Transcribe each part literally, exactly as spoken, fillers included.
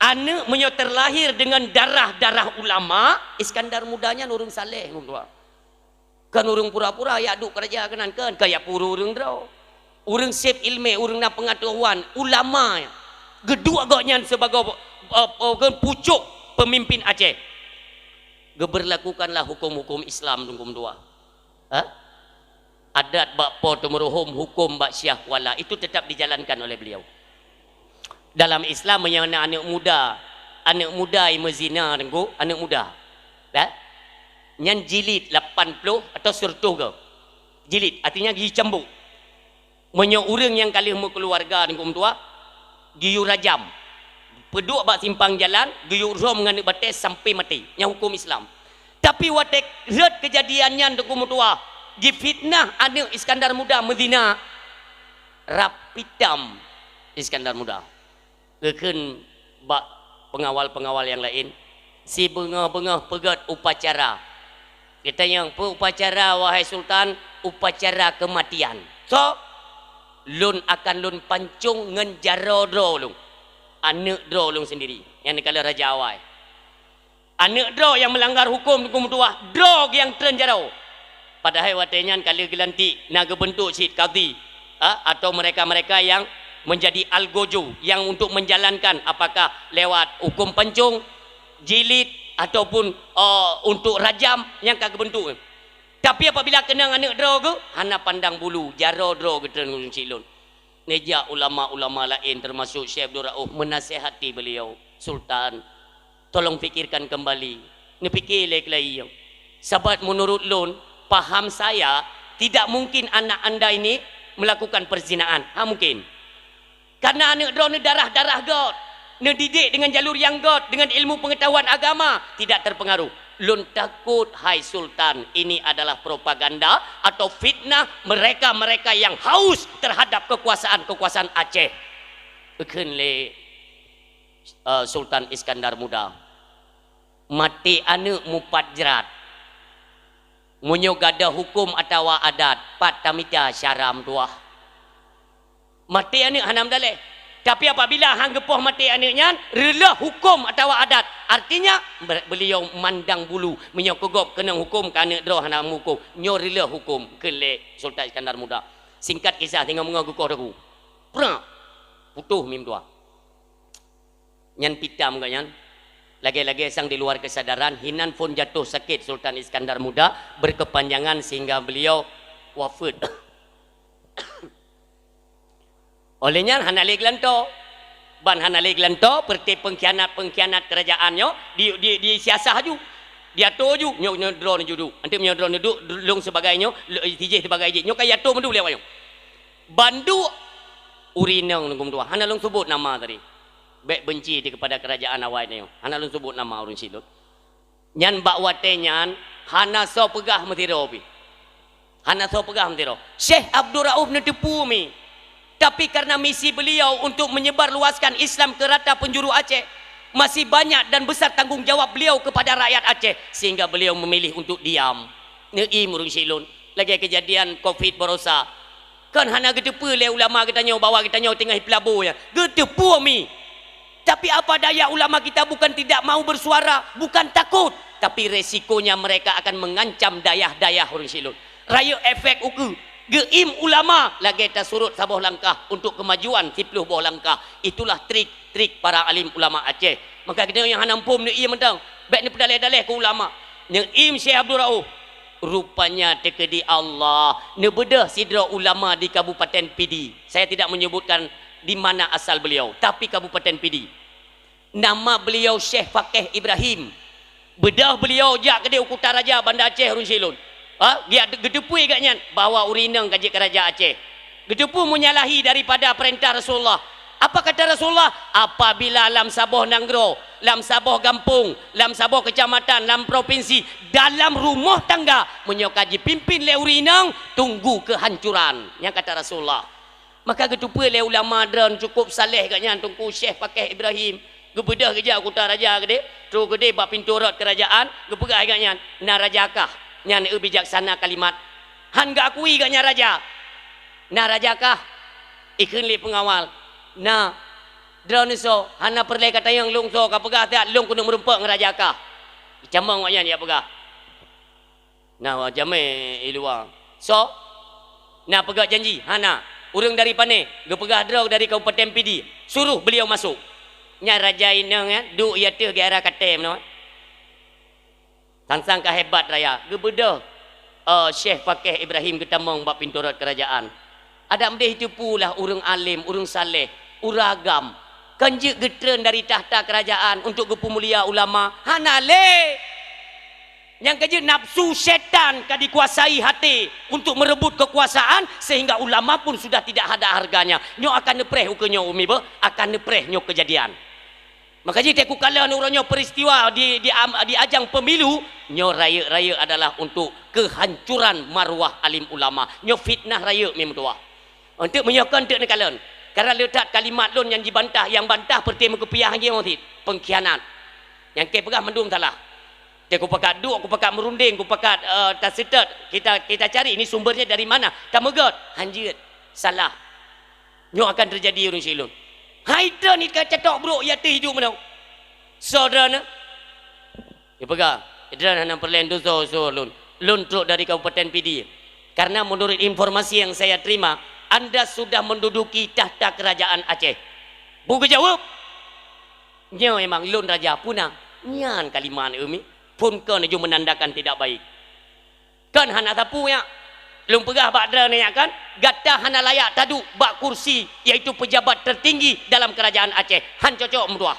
Aneuk meunyoe teulahé deungon darah-darah ulama, Iskandar Muda nyan ureuëng saleh, Teungku meutuah. Kon ureuëng pura-pura jak duek keuraja keunan, kon, ka jak peue ureuëng droe. Ureuëng seb iéleumé, ureuëng na peungeutahuan, ulama, geuduek gobnyan sibagoe, eh, eh, pucok peumimpin Aceh. Geubeurlakukanlah huköm-huköm Islam, Teungku meutuah. Ha? Adat bak Po Teumeuruhom, huköm bak Syiah Kuala, itu tetap dijalankan oleh beliau. Dalam Islam, meunyoe na aneuk muda, aneuk muda nyang meuzina, Teungku, aneuk muda, ya, nyan jilid lapan ploh atau seratus goe. Jilid, artinya jicambuk. Meunyoe ureuëng nyang ka lheueh meukeuluwarga, Teungku meutuah, geuyue rajam. Peuduek bak simpang jalan, geuyue rhom ngon aneuk batée sampai maté. Nyan huköm Islam. Tapi watée rhot keujadian nyan, Teungku meutuah, jifitnah aneuk Iskandar Muda meuzina, rab itam Iskandar Muda. Geukheun bak peungawal-peungawal nyang laén, sibeungoh-beungoh peugét upacara. Geutanyong, "Peue upacara, wahai Sultan?" "Upacara keumatian." "Soe?" "Lôn akan lôn pancong ngon jaroe droe lôn, aneuk droe lôn sendiri, nyang neukalon raja awai." Aneuk droe nyang meulanggar huköm, Teungku meutuah, droe nyang treun jaroe. Padahai watée nyan ka lheueh geulantik, na geubeuntuk cit kadhi, ha, atau mereka-mereka yang menjadi algojo, yang untuk menjalankan, apakah lewat huköm pancong, jilid, ataupun, eh, untuk rajam nyang ka geubeuntuk. Tapi apabila keunong aneuk droe geuh, hana pandang bulu, jaroe droe geutreun ureuëng cit lôn. Neujak ulama-ulama laén, teumasok Syekh Abdul Rauf, meunasihati beliau, "Sultan, tolong pikirkan kembali." Neupike lé keulayi nyoe. Sabab menurut lôn, paham saya, tidak mungkin anak anda ini melakukan perzinaan. Ha, mungkin. Karena aneuk droe neudarah-darah göt, neudidik dengan jalur yang göt, dengan ilmu pengetahuan agama, tidak terpengaruh. Lôn takot, hai Sultan, ini adalah propaganda atau fitnah mereka-mereka yang haus terhadap kekuasaan-kekuasaan Aceh. Geukheun lé, eh, Sultan Iskandar Muda, "Maté aneuk mupat jrat. Meunyoe gadôh huköm atawa adat, pat tamita syara meutuah?" Maté aneuk hana meudaleh. Tapi apabila han geupoh maté aneuk nyan, reuloh huköm atawa adat. Artinya, be-, beliau mandang bulu. Meunyoe keu gob keunong huköm, keu aneuk droe hana meuhuköm. Nyoe reuloh huköm, kheun lé Sultan Iskandar Muda. Singkat kisah, singoh meungoh geukoh dagu. Prak! Putôh mi meutuah. Nyan pitam gobnyan. Lagée-lagée sang di luar kesadaran, hinan phon jatuh sakét Sultan Iskandar Muda berkepanjangan sehingga beliau wafat. Óh lheueh nyan hana lé geulantoe. Ban hana lé geulantoe, peureuté peungkhianat-peungkhianat keurajeuen nyoe di, di, disiasah aju. Diatoe aju, nyoe, nyoe droe neuduek. Anteuk nyoe droe neuduek, lôn sibagai nyoe, lo-, si jéh sibagai jéh. Nyoe ka jiatoe mandum lé awak nyoe. Ban duek ureuëng inong, Teungku meutuah, hana lôn seubut nama tadi. Bék benci di kepada keurajeuen awai nyoe. Hana lôn seubut nama ureuëng sidroe. Nyan bak watée nyan, hana soe peugah meusidroe pih. Hana soe peugah meusidroe. Syekh Abdul Rauf neuteupeue mi. Tapi karena misi beliau untuk menyebarluaskan Islam ke rata penjuru Aceh, masih banyak dan besar tanggung jawab beliau kepada rakyat Aceh, sehingga beliau memilih untuk diam. Neuiem ureuëng syiek lôn, lagée keujadian covid baroesa. Kon hana geuteupeue lé ulama geutanyoe bahwa geutanyoe teungoh jipeulabô nyan. Geuteupeue mi. Tapi apa daya ulama kita bukan tidak mau bersuara, bukan takut, tapi resikonya mereka akan mengancam dayah-dayah ureuëng syiek lôn. Rayeuk efek ukeue, geuiem ulama lagée tasurot saboh langkah untuk kemajuan siplôh boh langkah. Itulah trik-trik para alim ulama Aceh. Maka geutanyoe nyang hana muphom neuiem mantong, bék neupeudaleh-daleh keu ulama. Neuiem Syekh Abdul Rauf. Rupanya teukeudi Allah neubeudôh sidroe ulama di Kabupaten Pidie. Saya tidak menyebutkan di mana asal beliau, tapi Kabupaten Pidie. Nama beliau Syekh Fakih Ibrahim. Beudôh beliau jak keudeh u Kuta Raja, Banda Aceh, ureuëng syiek lôn. Ha? Geuteupeue gobnyan bahwa ureuëng inong ka jeuet keu raja Aceh. Geuteupeue menyalahi daripada perintah Rasulullah. Apa kata Rasulullah? Apabila lam saboh nanggroe, lam saboh gampông, lam saboh keucamatan, lam propinsi, dalam rumoh tangga, meunyoe ka jipimpin lé ureuëng inong, tunggu keuhancuran. Nyan kata Rasulullah. Maka geuteupeue lé ulama droen cukup saleh gobnyan, Teungku Syekh Fakih Ibrahim. Geubeudôh geujak u Kuta Raja keudeh, trok keudeh bak pintoe rot keurajeuen, geupeugah gobnyan, "Na raja kah?" Nyan eu bijaksana kalimat. Han geuakui gobnyan raja. "Na raja kah?" Ikheun lé peungawal, "Na." Droeneuh soe, hana peureulée ka tanyong lôn soe, ka peugah that lôn keuneuk meurumpok ngon Raja Akah. Icamong awaknyan jak peugah. Nah, jamé i luwa. Soe? Na peugah janji? Hana. Ureuëng dari pané, geupeugah droe dari Kabupaten Pidie. Suruh beliau masuk. Nyan raja inong nyan, duek i ateueh geuara katée meunoe. Sang-sang ka hebat raya, geubeudôh, eh, Syekh Pakeh Ibrahim geutamong bak pintoe rot keurajeuen. Adak meudeh teupeue lah ureuëng além, ureuëng saleh, ureuëng agam, kan jeuet geutreun dari takhta keurajeuen untuk geupeumulia ulama? Hana lé! Nyang ka jeuet nafsu syaitan ka dikuasai hati untuk merebut kekuasaan, sehingga ulama pun sudah tidak ada harganya. Nyoe akan neupreh ukeue nyoe umi beuh, akan neupreh nyoe keujadian. Maka jih teuk kukalon uroe nyoe peristiwa di, di, am-, di ajang pemilu, nyoe rayeuk-rayeuk adalah untuk kehancuran maruah alim ulama. Nyoe fitnah rayeuk mi meutuwah. Untuk meunyoe kon teuk neukalon. Karena le that kalimat lôn nyang jibantah, nyang bantah peureté meukeupiah nyoe cit, pengkhianat. Nyang keu peugah mandum salah. Teuk kupakat duek, kupakat meurundeng, kupakat, eh, taseutôt, kita, kita cari ini sumbernya dari mana. Tameugot, hanjeuet, salah. Nyoe akan teujadi ureuëng syik lôn. Hai droeneuh ka catok brok i ateueh iduek meunoe. Soe droeneuh? Ipeugah, droeneuh hana peureulée tusoe-soe lôn. Lôn trok dari Kabupaten Pidie. Karena menurut informasi yang saya terima, anda sudah menduduki tahta kerajaan Aceh. Beu geujaweueb. Nyoe memang lôn raja puna. Nyan kalimat umi. Phon kon laju menandakan tidak baik. Kan hana sapeue nyak. Lôn peugah bak droeneuh nyak kan, gata hana layak taduek bak kursi, yaitu pejabat tertinggi dalam kerajaan Aceh. Han cocok meutuwah.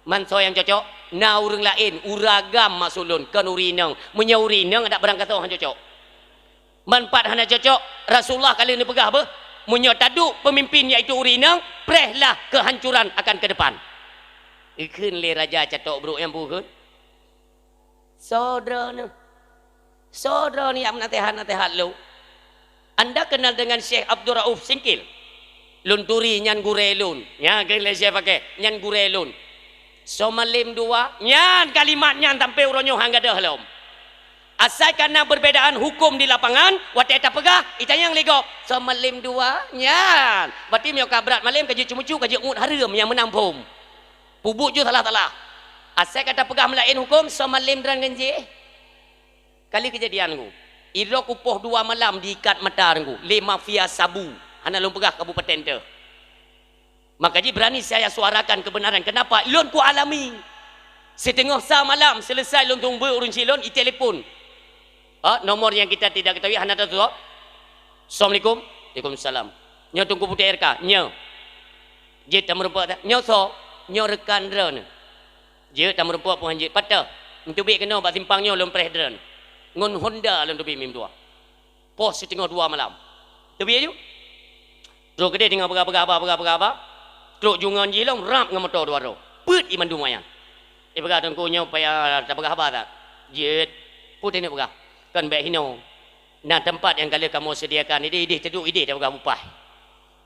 Man soe nyang cocok? Na ureuëng laén, ureuëng agam maksud lôn, kon ureuëng inong. Meunyoe ureuëng inong adak barangkasoe han cocok. Man pat hana cocok, Rasulullah ka lheueh neupeugah beuh, meunyoe taduek pemimpin yaitu ureuëng inong, prehlah kehancuran akan ke depan. Ikheun lé raja catok brok nyang peue kheun? Soe droeneuh? Soe droeneuh nyang meunasihat-nasihat lôn? Anda kenal dengan Syekh Abdul Rauf Singkil? Lôn turi nyan gurée lôn. Nyan keuh lé Syekh Pakeh, nyan gurée lôn. Soe malem dua, nyan kalimat nyan sampoe uroe nyoe han gadôh lom. Asai kana perbedaan hukum di lapangan, watée tapeugah, itanyong lé gob, soe malem dua, nyan. Berarti meunyoe ka brat malem, ka jeuet ceumeucue, ka jeuet ngut hareuem nyang meunang phom. Peubuet ju salah-salah. Asai ka tapeugah meulaén huköm, soe malem droe ngon jih. Kali keujadian ku. Idroe kupoh dua malam diikat mata ku lé mafia sabu. Hana lôn peugah kabupaten teuh. Maka jih berani saya suarakan kebenaran. Kenapa? Lôn ku alami. Siteungoh sa malam selesai lôn tueng beuet ureuëng silôn, itelepon. Ha, nomor nyang kita tidak ketahui, hana tatusoe. Assalamualaikum. Waalaikumsalam. Nyoe Teungku Putéh R K. Nyoe. Jeuet tameurumpok that. Nyoe soe? Nyoe reukan droeneuh. Jeuet tameurumpok pih han jeuet. Pat teuh? Neuteubiet keunoe bak simpang nyoe lôn preh droeneuh. Ngon Honda lôn teubiet meutuah. Poh siteungoh dua malam. Teubiet ju. Trok keudeh deungon peugah-peugah haba, peugah-peugah haba. Trok ju ngon jih lom rab ngon moto dua droe. Peuet ié mandum awaknyan. Ipeugah Teungku nyoe payah tapeugah haba that. Jeuet. Peue taneuk peugah? Kon bék hinoe. Na teumpat nyang ka lheueh kamoe sediakan ideh, ideh teuduek, ideh tapeugah bupah.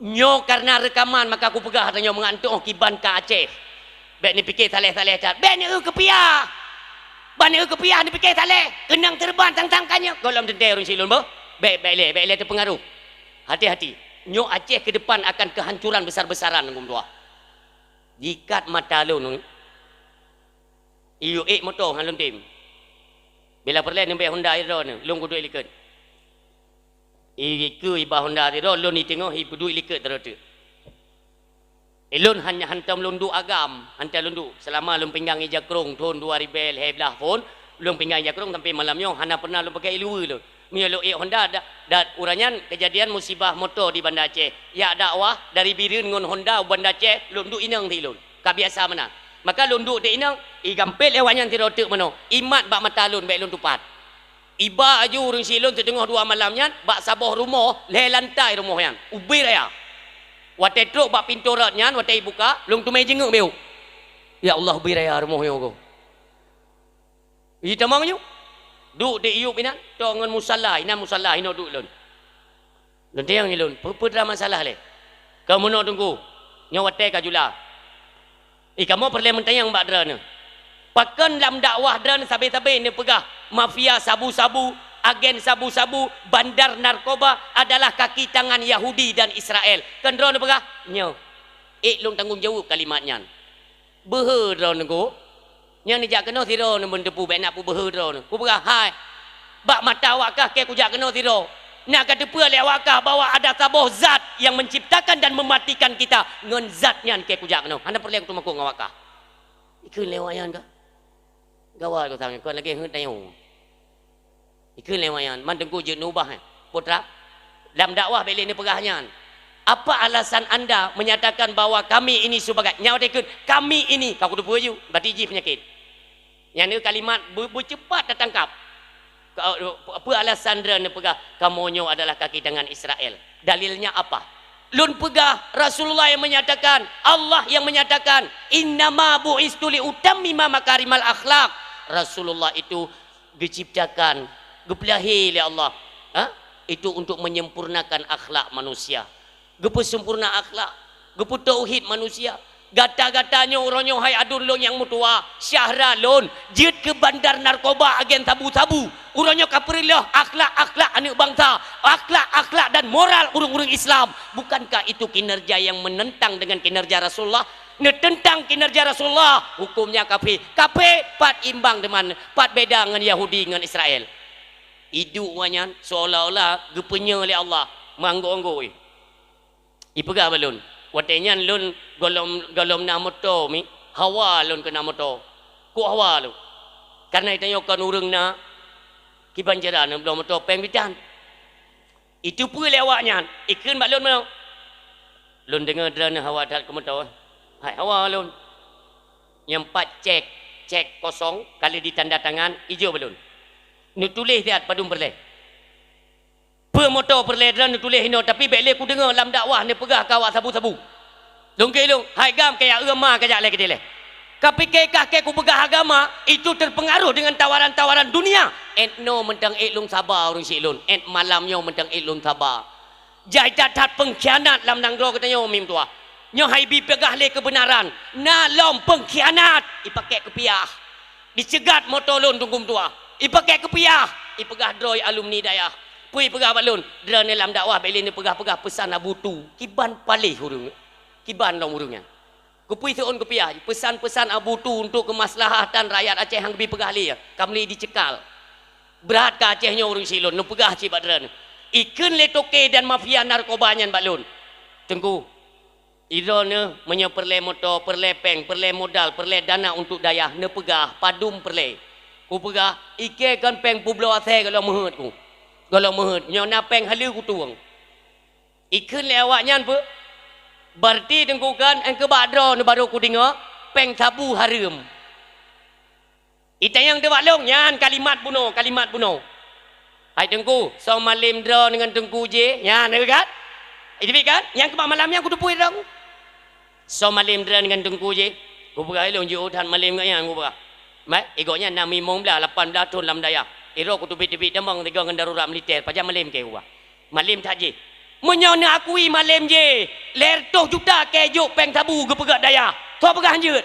Nyoe kareuna reukaman maka kupeugah tanyoe meungantoh kiban ka Aceh. Bék neupike saleh-saleh that. Bék neueu keupiah. Ban neueu keupiah neupike saleh. Keunong teureuban sang-sang ka nyoe. Gohlom teuntée ureuëng silôn boh. Bék, bék lé, bék lé teupeungaroh. Hati-hati. Nyoe Aceh keudepan akan keuhancuran besar-besaran ngon dua. Jikat mata lôn. Iyue ék moto han lôn tem. Bila peureulée neubée Honda sidroe neuh, lôn kuduek likot. Ikeue iba Honda sidroe, lôn iteungoh ipeuduek likot sidroe teuk. Lôn hana hantom lôn duek agam, hantom lôn duek. Seulama lôn peugah i Jakrong thon dua ribée lhée blaih phon, lôn peugah i Jakrong sampai malam nyoe hana pernah lôn pakai iluwa lôn. Meunyoe lôn ék Honda, da-, da-, uroe nyan keujadian musibah moto di Banda Aceh. Jak dakwah dari Bireuen ngon Honda u Banda Aceh, lôn duek inong di lôn. Ka biasa meunan. Maka lôn duek di inong, igampét lé awaknyan sidroe teuk meunoe. Imat bak mata lôn bék lôn tupat. Iba aju ureuëng silôn siteungoh dua malam nyan bak saboh rumoh, lhée lantai rumoh nyan, ubé raya. Watée trok bak pintoe rot nyan, watée ibuka, lôn teumé jingeuk béuk. Ya Allah, ubé raya rumoh nyoe goe. Itamong nyoe. Duek di iyup inan, toh ngon musala, inan musala, inoe duek lôn. Lôn tanyong ilôn, peue-peue teuma masalah lé? Ka meunoe Teungku, nyoe watée ka jula. Ih, kamoe peureulée meutanyong bak droeneuh. Pakon lam dakwah droeneuh sabe-sabe neupeugah mafia sabu-sabu, agen sabu-sabu, bandar narkoba adalah kaki tangan Yahudi dan Israel? Kon droeneuh peugah? Nyoe. Ék lôn tanggong jaweueb kalimat nyan. Beuhe droeneuh go, nyan neujak keunoe sidroe neuh meuteupeue, bék na peubeuhe droeneuh. Kupeugah, "Hai, bak mata awak kah kée kujak keunoe sidroe. Na kateupeue lé awak kah bahwa ada saboh zat yang menciptakan dan mematikan kita, ngon zat nyan kée kujak keunoe. Hana peureulée kuteumakot ngon awak kah." Ikheun lé awak nyan kah? Gawat, keu sang kon lagée heuet tanyoe. Ikheun lé awak nyan, man teungku jeuet neubah, eh, putra. Lam dakwah bék lé neupeugah nyan. Apa alasan anda menyatakan bahwa kami ini sebagai, nyan watée kheun, "Kami ini," ka kuteupeue ju, berarti jih peunyakét. Nyan kalimat beu-, beuceupat tatangkab. Ka-, peue alasan droeneuh peugah, "Kamoe nyoe adalah kaki tangan Israel"? Dalilnya apa? Lôn peugah, Rasulullah yang menyatakan, Allah yang menyatakan, "Innama bu'istu li utammima makarimal akhlak." Rasulullah itu geuciptakan, geupeulahé lé Allah, ha? Itu untuk menyempurnakan akhlak manusia. Geupeusempurna akhlak, geupeu tauhid manusia. Gata-gata nyoe uroe nyoe hai aduen lôn nyang meutuwa, syedara lôn, jeuet keu bandar narkoba agen sabu-sabu. Uroe nyoe ka peureulôh akhlak-akhlak aneuëk bansa, akhlak-akhlak dan moral ureuëng-ureuëng Islam. Bukankah itu kinerja yang menentang dengan kinerja Rasulullah? Neuteuntang kinerja Rasulullah, hukumnya kafé. Kafé, pat imbang teuma, pat beda ngon Yahudi ngon Israel. Iduek awak nyan seolah-olah geupeunyoe lé Allah, meuanggô-anggô. Ipeugah bak lôn, watée nyan lôn gohlom, gohlom na moto mi, hawa lôn keu na moto. Kok hawa lôn? Kareuna tanyoe kon ureuëng na kiban cara neubloe moto péng bitan. Iteupeue lé awak nyan, ikheun bak lôn meunoe, "Lôn deungoe droeneuh hawa that keu moto, eh. Hai hawa lôn." Nyang pat cek, cek kosong, ka lheueh ditanda tangan, ijok bak lôn. Neutuléh siat padum peureulée. Peue moto peureulée droeneuh tuléh inoe, tapi bék lé kudeungoe lam dakwah neupeugah keu awak sabu-sabu. Dong keu lôn, hai gam kaya eu ma kajak lé keudeh lé. Kapike kah kée kupeugah agama, itu terpengaruh dengan tawaran-tawaran dunia. Ét noe mantong ék lôn saba ureuëng syiek lôn, ét malam nyoe mantong ék lôn saba. Jai that-that peungkhianat lam nanggroe geutanyoe mim tuah. Nyoe hai bi peugah lé keubeunaran, na lom peungkhianat, ipakék keupiah. Diceugat moto lôn teungku meutuah. Ipakék keupiah, ipeugah droe alumni dayah. Peue ipeugah bak lôn, droeneuh lam dakwah bék lé neupeugah-peugah peusan Abu Tu. Kiban paléh ureuëng, kiban lom ureuëng nyan. Keupeue seuôn keupiah, peusan-peusan Abu Tu untuk keumaslahatan rakyat Aceh nyang geubi peugah lé, ka meuli dicekal. Brat ka Aceh nyoe ureuëng syiek lôn, neupeugah cit bak droeneuh. Ikheun lé toke dan mafia narkoba nyan bak lôn. Teungku, Idroeneuh meunyoe peureulée moto, peureulée péng, peureulée modal, peureulée dana untuk dayah, neupeugah padum peureulée. Kupeugah, "Ikée kon péng peubloe asée gohlom meuheuet ku. Gohlom meuheuet, nyoe na péng haleue kutueng." Ikheun lé awak nyan peue? Berarti teungku kan, nyang keubah droeneuh barô kudeungoe, péng sabu hareuem. Itanyong teuh bak lôn, nyan kalimat bunoe, kalimat bunoe. "Hai Teungku, soe malém droeneuh ngon Teungku jih?" Nyan, na kan? Iteubiet kan? Nyang keubah malam nyan kuteupeue droe. "Soe malém droeneuh ngon Teungku jih?" Kupeugah, "Ilôn jiôh that malém gobnyan," kupeugah. Mai, i gobnyan na limong blaih, lapan blaih thon lam dayah. Idroe kuteubiet-teubiet tamong sigoe ngon darurat militè, pajan malém kée kupeugah. Malém that jih. Meunyoe neuakui malém jih, lhée reutôh juta kée jok péng sabu geupeugét dayah. Soe peugah hanjeuet?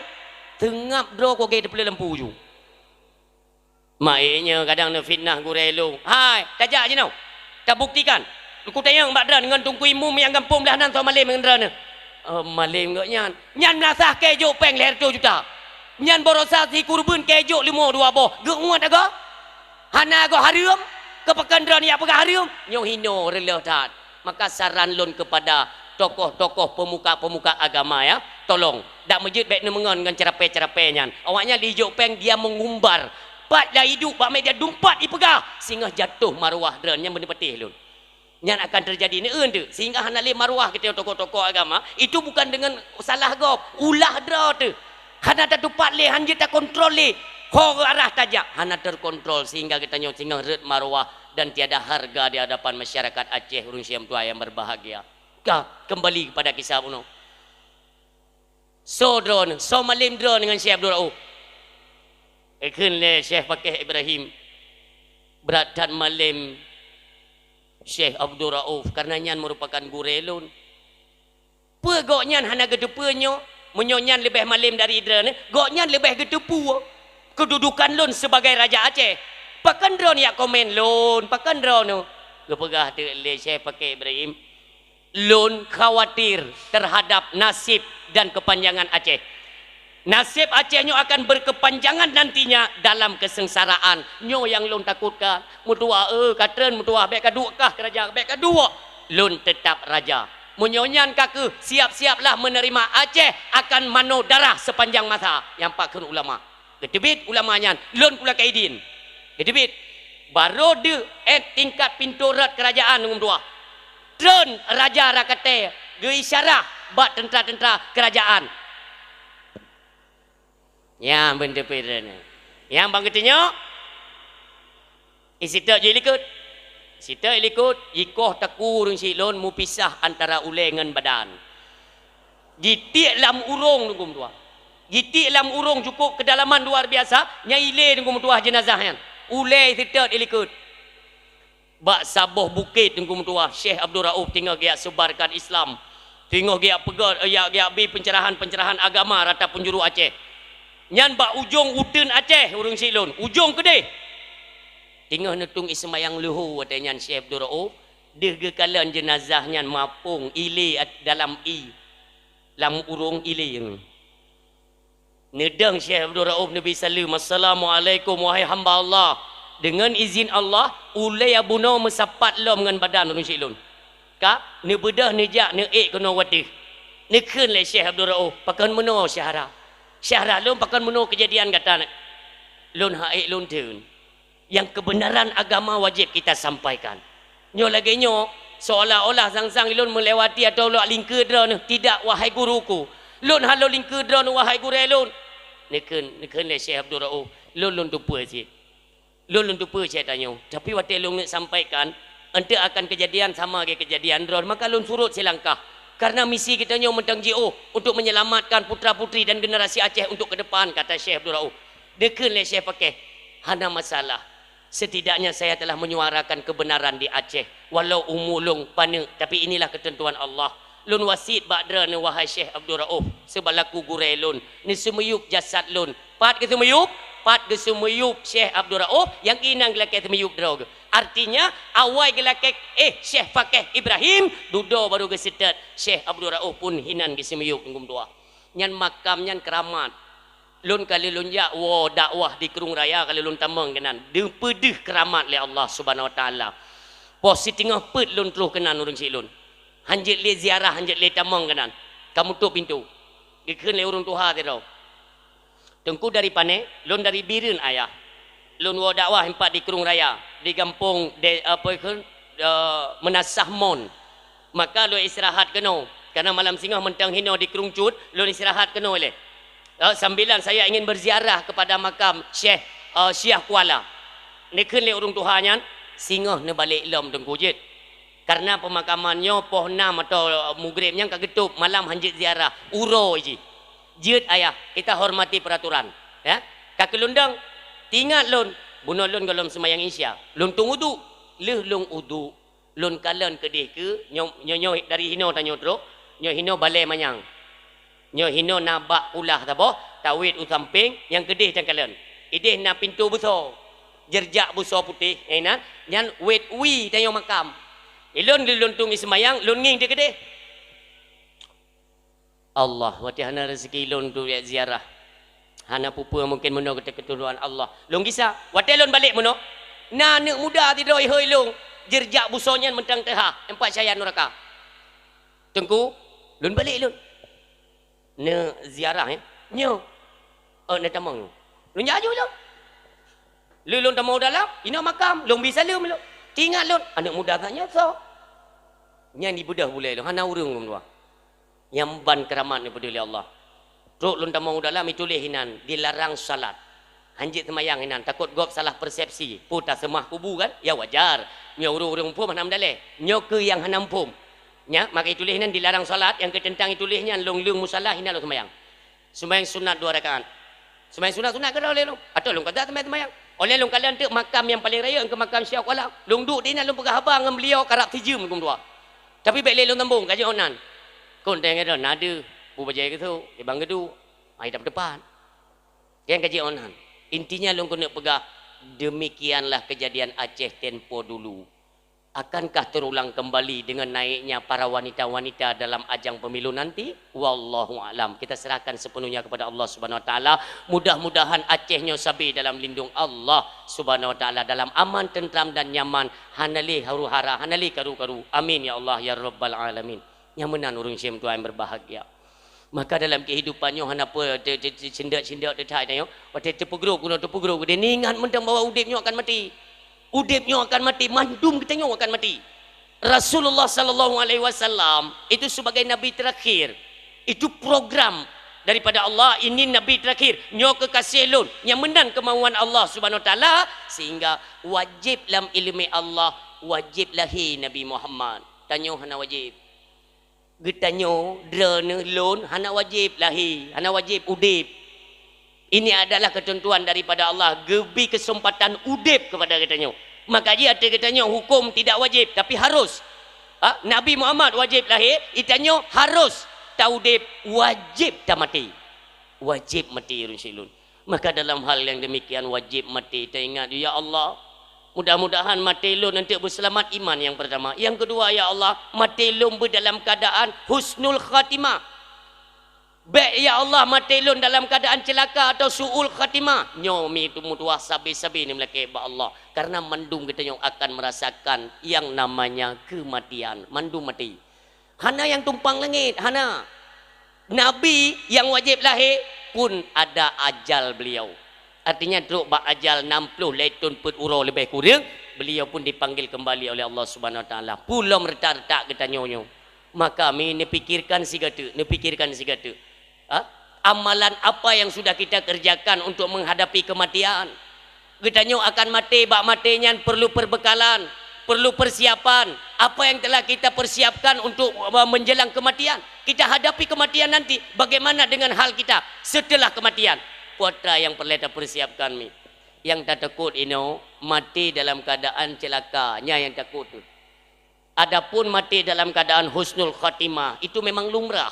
Seungab droe kogé teupeuleueh lampu ju. Mak ék nyoe kadang neufitnah gurée lôn. Hai, tajak jinoe. Tabuktikan. Kutanyong bak droeneuh ngon Teungku Imum nyang gampông blaih nan soe malém ngon droeneuh. Oh, malém gobnyan. Nyan meulasah kée jok péng lhée reutôh juta. Nyan baroesa sikureubeuen kée jok leumo dua boh. Geuingat agoe? Hana goe hareuem, keu pakon droeneuh jak peugah hareuem, nyoe hinoe reuloh that. Maka saran lôn keupada tokoh-tokoh peumuka-peumuka agama, ya, tolong, dak meujeuet bék neumeungon ngon ceurapée-ceurapée nyan. Awaknyan lé jok péng dia meungumbar. Pat lé iduek bak meja dumpat ipeugah, singoh jatoh maruah droeneuh, nyan beuneupatéh lôn. Nyan akan teujadi neueun teuh, sehingga hana lé maruah geutanyoe tokoh-tokoh agama, itu bukan deungon salah gob, ulah droe teuh. Hana tatupat lé, hanjeuet takontrol lé. Ho arah tajak, hana terkontrol, sehingga geutanyoe singoh rhot maruah dan tiada harga di hadapan masyarakat Aceh, ureuëng syiek meutuah nyang berbahagia. Ka, kembali kepada kisah bunoe. Soe droeneuh, soe malém droeneuh ngon Syekh Abdul Rauf? Ikheun lé Syekh Pakeh Ibrahim, brat that malém Syekh Abdul Rauf, karena nyan merupakan gurée lôn. Peue gobnyan hana geuteupeue nyoe? Meunyoe nyan leubeh malém dari droeneuh, gobnyan leubeh geuteupeue keududukan lôn sibagai raja Aceh. Pakon droeneuh jak komen lôn, pakon droeneuh? Geupeugah teuk lé Syekh Pakeh Ibrahim, Lôn khawatir terhadap nasib dan kepanjangan Aceh. Nasib Aceh nyoe akan berkepanjangan nantinya dalam kesengsaraan. Nyoe nyang lôn takutkan. Meutuah, eh, ka treun meutuah, bèk ka duek kah keu raja, bèk ka duek. Lôn tetap raja. Meunyoe nyan ka keuh, siap-siaplah menerima Aceh akan manoe darah sepanjang masa. Nyang pat kheun ulama. Geuteubiet ulama nyan, lôn kulakée idin. Geuteubiet. Barô deuh ét tingkat pintoe rot keurajeuen Teungku meutuah. Treun raja Rakatée geuisyarah bak teuntra-teuntra keurajeuen. Nyan beuneuteupeu droeneuh. Nyang ban geutanyoe, i siteuk jih likot. Siteuk likot, jikoh takue ureuëng syiek lôn mupisah antara ulée ngon badan. Jitiek lam urông Teungku meutuah. Jitiek lam urông cukup keudalaman luar biasa, nyan ilée Teungku meutuah jeunazah nyan. Ulée siteuk ilikot. Bak saboh bukét Teungku meutuah, Syekh Abdul Rauf teungoh geujak seubarkan Islam. Teungoh geujak peugah, eh, jak, geujak bi pencerahan-pencerahan agama rata penjuru Aceh. Nyan bak ujong uteuen Aceh ureuëng syiek lôn, ujong keudeh. Teungoh neutueng ie seumayang leuhô watée nyan Syekh Abdul Rauf, deuh geukalon jeunazah nyan mapông ilée at-, dalam ie, lam urông ilée. Neudong Syekh Abdul Rauf neubi saleuem, "Assalamualaikum, wahai hamba Allah. Deungon izin Allah, ulée bunoe meusapat lom ngon badan ureuëng syiek lôn." Ka, neubeudôh neujak neuék keunoe u ateueh. Neukheun lé Syekh Abdul Rauf, "Pakon meunoe syedara? Syedara lôn, pakon meunoe keujadian gata?" "Lôn han ék lôn theun. Nyang keubeunaran agama wajéb kita sampaikan. Nyoe lagée nyoe, seolah-olah sang-sang ilôn meulewati atau lôn lingkeue droeneuh, tidak, wahai guruku. Lôn han lôn lingkeue droeneuh, wahai gurée lôn." Neukheun, neukheun lé Syekh Abdul Rauf, "Lôn, lôn teupeue cit. Lôn, lôn teupeue cit tanyoe. Tapi watée lôn neuk sampaikan, eunteuk akan keujadian sama lagée keujadian droeneuh, maka lôn surot silangkah. Karena misi geutanyoe mantong jiôh untuk menyelamatkan putra-putri dan generasi Aceh untuk ke depan," kata Syekh Abdul Rauf. Neukheun lé Syekh Pakeh, "Hana masalah. Setidaknya saya telah menyuarakan kebenaran di Aceh, walau umu lôn paneuk, tapi inilah ketentuan Allah. Lôn wasiet bak droeneuh, wahai Syekh Abdul Rauf, seubalaku gurée lôn, neuseumiyueb jasad lôn." Pat geuseumiyueb? Pat geuseumiyueb Syekh Abdul Rauf, nyang inan geulakée seumiyueb droe geuh. Artinya, awai geulakée éh Syekh Pakeh Ibrahim, dudoe barô geuseutôt Syekh Abdul Rauf pun hinan geuseumiyueb Teungku meutuah. Nyan makam nyan keuramat. Lôn ka lheueh lôn jak woe dakwah di Krueng Raya, ka lheueh lôn tamong keunan. Deupeudeuh keuramat lé Allah Subhanahu Wa Taala. Poh siteungoh peuet lôn troh keunan ureuëng syiek lôn. Han jeuet lé ziarah, han jeuet lé tamong keunan. Ka mutôb pintoe. Geukheun lé ureuëng tuha sidroe, "Teungku dari pane?" "Lôn dari Bireuen, Ayah." "Lôn woe dakwah impat di Krueng Raya, di gampông de-, apa kheun, eh, Meunasah Mon. Maka lôn istirahat keunoe, karena malam singoh mantong hinoe di Krueng Cut, lôn istirahat keunoe lé. Eh, sambilan saya ingin berziarah kepada makam Syekh, eh, Syiah Kuala." Neukheun lé ureuëng tuha nyan, "Singoh neubalek lom Teungku jeuet. Karena peumakaman nyoe poh nam atau mugreb nyan ka geutôb, malam han jeuet ziarah, uroe jih." "Jeuet, Ayah, kita hormati peraturan, ya." Ka keuh lôn dong, teuingat lôn, bunoe lôn gohlom seumayang Isya, lôn tueng uduk. Lheueh lôn uduk, lôn kalon keudeh keuh, nyoe, nyoe, nyoe dari hinoe tanyoe trok, nyoe hinoe balée manyang. Nyoe hinoe na bak kulah saboh, tawét u sampéng, nyang keudeh takalon. Ideh na pintoe beusoe, jeurjak beusoe putéh, nyang inan, nyan wét wie tanyoe makam. Ilôn lheueh lôn tueng ie seumayang, lôn ngieng di keudeh. Allah, watée hana rezeki lôn untuk jak ziarah. Hana peue-peue, mungken meunoe keuteuketurunan Allah. Lôn gisa, watée lôn balek meunoe, na aneuëk muda sidroe ihôi lôn, jeurjak beusoe nyan mantong teuhah, impat saya nuraka. "Teungku, lôn balek lôn." "Neuziarah, eh?" "Nyoe." "Oh, neutamong nyoe." Lôn jak aju lôn. Lheueh lôn tamong u dalam, inoe makam, lôn bi saleuem lôn. Teuingat lôn, aneuëk muda that nyoe soe? Nyan ibeudôh bulée lôn, hana ureuëng lôn dua. Nyang ban keuramat neupeudeuh lé Allah. Trok lôn tamong u dalam, ituléh inan, dilarang salat. Han jeuet seumayang inan, takot gob salah persepsi. Peue taseumah kubu kan? Ya wajar. Nyoe ureuëng-ureuëng muphom hana meudaleh. Nyoe keuh nyang hana muphom. Nya, maka ituléh inan dilarang salat, nyang keuh teuntang ituléh nyan lôn leueng musala, hana lôn seumayang. Seumayang sunat dua rakaat. Seumayang sunat-sunat keudroe lé lôn. Atau lôn ka that seumayang-seumayang. Óh lheueh lôn kalon teuk makam nyang paleng rayeuk, nyang keuh makam Syiah Kuala. Lôn duek di inan lôn peugah haba ngon beuliau karab sijeuem lôn dua. Tapi bék lé lôn sambông, ka jeuet ôn nan. Kon teuh ngon droe, na deuh, bu bajée geusôk, ibang geuduek. Hai teupeupat. Nyang ka jeuet ôn nan. Intinya lôn keuneuk peugah, demikianlah kejadian Aceh tempo dulu. Akankah terulang kembali dengan naiknya para wanita-wanita dalam ajang pemilu nanti? Wallahu a'lam. Kita serahkan sepenuhnya kepada Allah Subhanahu wa taala. Mudah-mudahan Aceh nyoe sabe dalam lindung Allah Subhanahu wa taala, dalam aman, tentram dan nyaman, hana lé huru-hara, hana lé karu-karu. Amin ya Allah ya rabbal alamin. Nyang meunan ureuëng syedara nyang berbahagia. Maka dalam kehidupan nyoe hana peue te-, te-, te-, sindak-sindak teuthai tanyoe, watée teupeugroe gunong teupeugroe geude, ingat mantong bahwa udeb nyoe akan maté. Udeb nyoe akan maté, mandum geutanyoe akan maté. Rasulullah sallallahu alaihi wasallam itu sebagai nabi terakhir. Itu program daripada Allah, ini nabi terakhir. Nyoe kekasih lôn, nyang meunan kemauan Allah Subhanahu wa taala, sehingga wajib lam ileumé Allah, wajib lahé Nabi Muhammad. Tanyoe hana wajib. Geutanyoe droeneuh lôn hana wajéb lahé, hana wajéb udeb. Ini adalah keuteuntuan daripada Allah, geubri keuseumpatan udeb keupada geutanyoe. Maka jih ateueh geutanyoe huköm tidak wajéb, tapi harus. Ha? Nabi Muhammad wajéb lahé, geutanyoe harus taudeb, wajéb tamaté. Wajéb maté ureuëng syedara lôn. Maka dalam hal nyang demikian wajéb maté teuingat, "Ya Allah, mudah-mudahan maté lôn eunteuk beuseulamat iman nyang peurtama. Nyang keudua, ya Allah, maté lôn beudalam keuadaan husnul khatimah. Bék, ya Allah, maté lôn dalam keuadaan ceulaka atau su'ul khatimah." Nyoe mi teumeutuah sabe-sabe ni meulakée bak Allah. Karena mandum geutanyoe akan merasakan yang namanya kematian. Mandum maté. Hana nyang tumpang langét, hana. Nabi nyang wajéb lahé pun ada ajal beliau. Artinya, trok bak ajal enam puluh lhée thon peuet uroe leubeh kureueng, beliau pun dipanggil kembali oleh Allah Subhanahu Wa Taala. Peue lom reutak-reutak geutanyoe nyoe. Maka mi neupikirkan sigoe teuk, neupikirkan sigoe teuk. Ha? Amalan apa yang sudah kita kerjakan untuk menghadapi kematian? Geutanyoe akan maté, bak maté nyan perlu perbekalan, perlu persiapan. Apa yang telah kita persiapkan untuk, eh, menjelang kematian? Kita hadapi kematian nanti, bagaimana dengan hal kita setelah kematian? Peue atra nyang peureulée tapersiapkan mi? Nyang tatakot inoe, maté dalam keadaan celaka, nyan nyang takot tu. Adapun maté dalam keadaan husnul khatimah, itu memang lumrah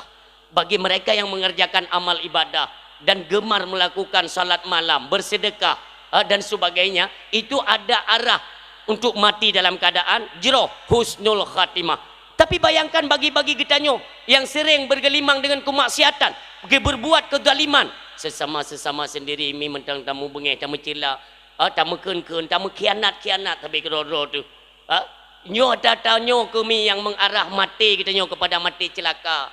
bagi mereka yang mengerjakan amal ibadah dan gemar melakukan salat malam, bersedekah, eh, dan sebagainya. Itu ada arah untuk mati dalam keadaan jroh, husnul khatimah. Tapi bayangkan bagi-bagi geutanyoe yang sering bergelimang dengan kemaksiatan, ge-, berbuat kezaliman, sesama-sesama sendiri mi mantong tameubeungéh, tameucela, eh, tameukheun-kheun, tameukhianat-khianat sabe keudroe-droe teuh. Ha? Nyoe atra-atra nyoe keuh mi nyang mengarah maté geutanyoe keupada maté ceulaka.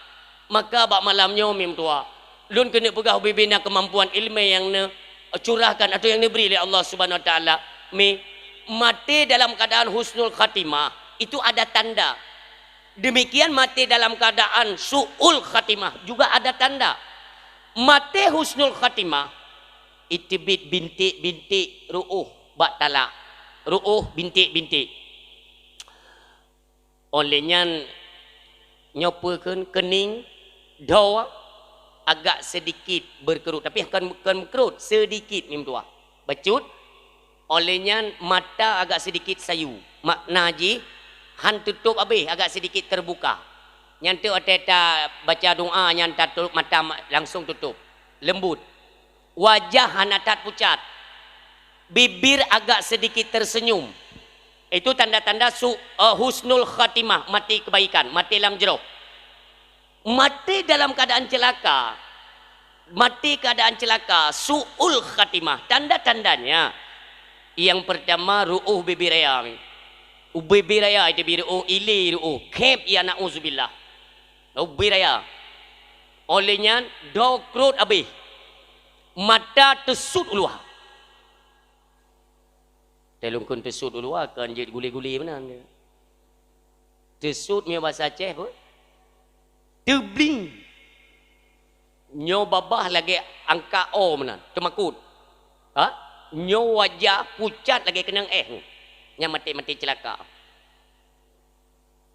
Maka bak malam nyoe mi meutuah, lôn keuneuk peugah ubé-bé na keumampuan iéleumé nyang neukheurahkan atau nyang neubri lé Allah Subhanahu Wa Taala. Mi, maté dalam keuadaan husnul khatimah, itu ada tanda. Demikian maté dalam keuadaan su'ul khatimah juga ada tanda. Maté husnul khatimah, iteubiet binték-binték ru'uh bak talak. Ru'uh binték-binték. Óh lheueh nyan, nyoe peue kheun, keuning, dhoe agak sedikit berkerut, tapi kon, kon meukerut, sedikit mi meutuah. Bacut, óh lheueh nyan mata agak sedikit sayu. Makna jih, han tutôp abéh, agak sedikit terbuka. Nyan teuk watée tabaca doa nyan tatôp mata ma-, langsung tutôp. Lembut. Wajah hana that pucat. Bibir agak sedikit tersenyum. Itu tanda-tanda su-, eh, husnul khatimah, maté kebaikan, maté lam jroh. Maté dalam keadaan celaka. Maté keadaan celaka, su'ul khatimah. Tanda-tandanya, yang pertama, ru'uh bibir raya. Bibir raya, itu bi ru'uh, ilé ru'uh. Khép, ya na'uzubillah. Bibir raya. Óh lheueh nyan, dhoe krot abéh. Mata teusut u luwa. Teuh lôn kheun teusut u luwa, kon jeuet gulé-gulé meunan. Teusut meunyoe basa Aceh peue? Teubling. Nyoe babah lagée angka o meunan, teumakot. Ha? Nyoe wajah pucat lagée keunong éh. Nyan maté-maté ceulaka.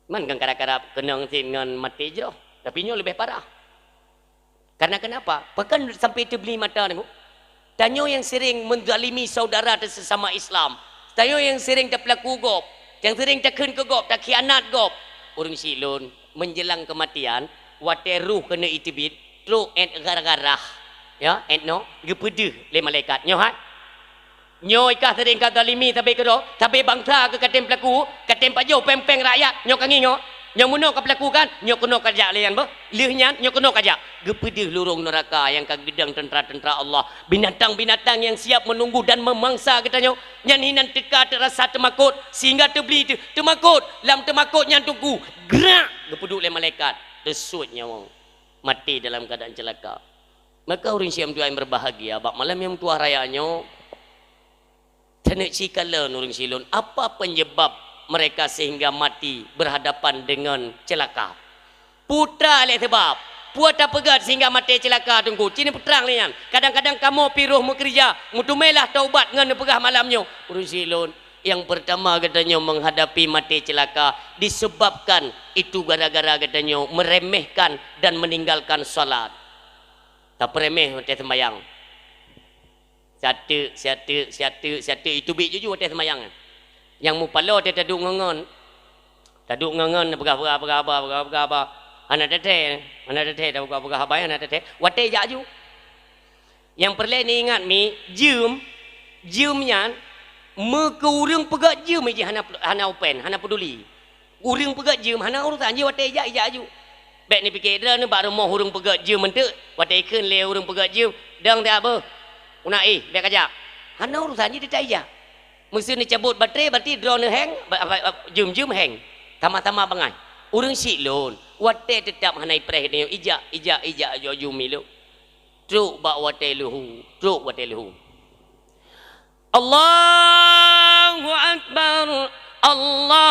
Man kan karab-karab keunong cit ngon maté jroh, tapi nyoe leubeh parah. Karena kenapa? Pakon sampai teubling mata nyoe? Tanyoe nyang sering menzalimi saudara sesama Islam, tanyoe nyang sering tapeulaku gob, nyang sering takheun keu gob, takhianat gob. Ureuëng syedara lôn, menjelang kematian, watée roh keuneuk iteubiet, trok ék garah-garah, ya, ék noe, geupeudeuh lé malaikat. Nyoe hai. Nyoe i kah seuring ka zalimi sabe keudroe, sabe bansa keu katem peulaku, katem pajoh péng-péng rakyat, nyoe ka ngingoe. Nyoe meunoe ka peulaku kan, nyoe keunoe ka jak lé nyan beuh. Lheueh nyan, nyoe keunoe ka jak. Geupeudeuh lurông neuraka nyang ka geudong teuntra-teuntra Allah. Binatang-binatang nyang siap meununggu dan meumangsa geutanyoe, nyan hinan teuka teurasa teumakot, sehingga teubli teu-, teumakot. Lam teumakot nyan teungku, grak, geupeuduek lé malaikat, teusuet nyawöng, maté dalam keuadaan ceulaka. Maka ureuëng syiek meutuah nyang berbahagia, bak malam nyang meutuah raya nyoe, taneuk cikalon ureuëng syiek lôn, apa penyebab mereka sehingga mati berhadapan dengan celaka? Peue teuma lé sabab, peue tapeugét sehingga maté ceulaka teungku? Ci neupeutrang lé nyan. Kadang-kadang kamoe pih roh meukeureuja, meuteumé lah taubat ngon neupeugah malam nyoe. Ureuëng syiek lôn, yang pertama geutanyoe menghadapi maté ceulaka disebabkan itu gara-gara geutanyoe meremehkan dan meninggalkan salat. Tapeureméh watée seumbayang. Siateuk, siateuk, siateuk, siateuk, iteubiet juju watée seumbayang. Nyang mupaloe teuh taduek ngon-ngon. Taduek ngon-ngon, peugah-peugah, peugah haba, peugah-peugah haba. Hana teuthée, hana teuthée, tapeugah-peugah haba, hana teuthée. Watée jak ju. Nyang peureulée neuingat mi, jeuem, jeuem nyan meukeu ureuëng peugét jeuem jih hana, hana open, hana peuduli. Ureuëng peugét jeuem hana urusan jih watée ijak, ijak aju. Bék neupike droeneuh bak rumoh ureuëng peugét jeuem eunteuk, watée ikheun lé ureuëng peugét jeuem, "Dong teuh beuh, una éh, bék kajak." Hana urusan jih teutab ijak. Meuseu neucabot baterai, berarti droeneuh heng, ba-, ba-, ba-, jeuem-jeuem heng. Sama-sama bangai. Ureuëng syiek lôn, watée teutab hana ipreh geutanyoe, ijak, ijak, ijak aju-aju milu. Trok bak watée leuhu, trok watée leuhu. Allahu Akbar, Allahu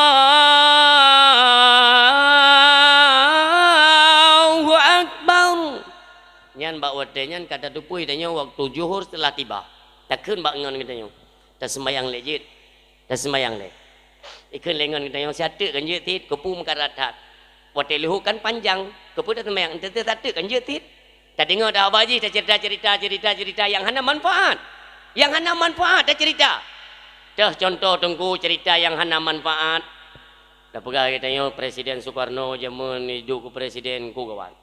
Akbar. Nyan bak watée nyan ka tateupeue tanyoe waktu zuhur telah tiba. Takheun bak ngon geutanyoe, "Taseumbayang lé jeuet, taseumbayang lé." Ikheun lé ngon geutanyoe, "Siateuk kan jeuet cit, keupeue meukarat that." Watée leuhu kan panjang, keupeue taseumbayang, "Ente siateuk kan jeuet cit." Tadeungoe dah haba jih, tacerita-cerita, cerita-cerita nyang hana manfaat. Nyang hana manfaat tacerita. Teuh contoh teungku cerita nyang hana manfaat. Tapeugah geutanyoe Presiden Sukarno jameun iduek keu presiden ku kawan.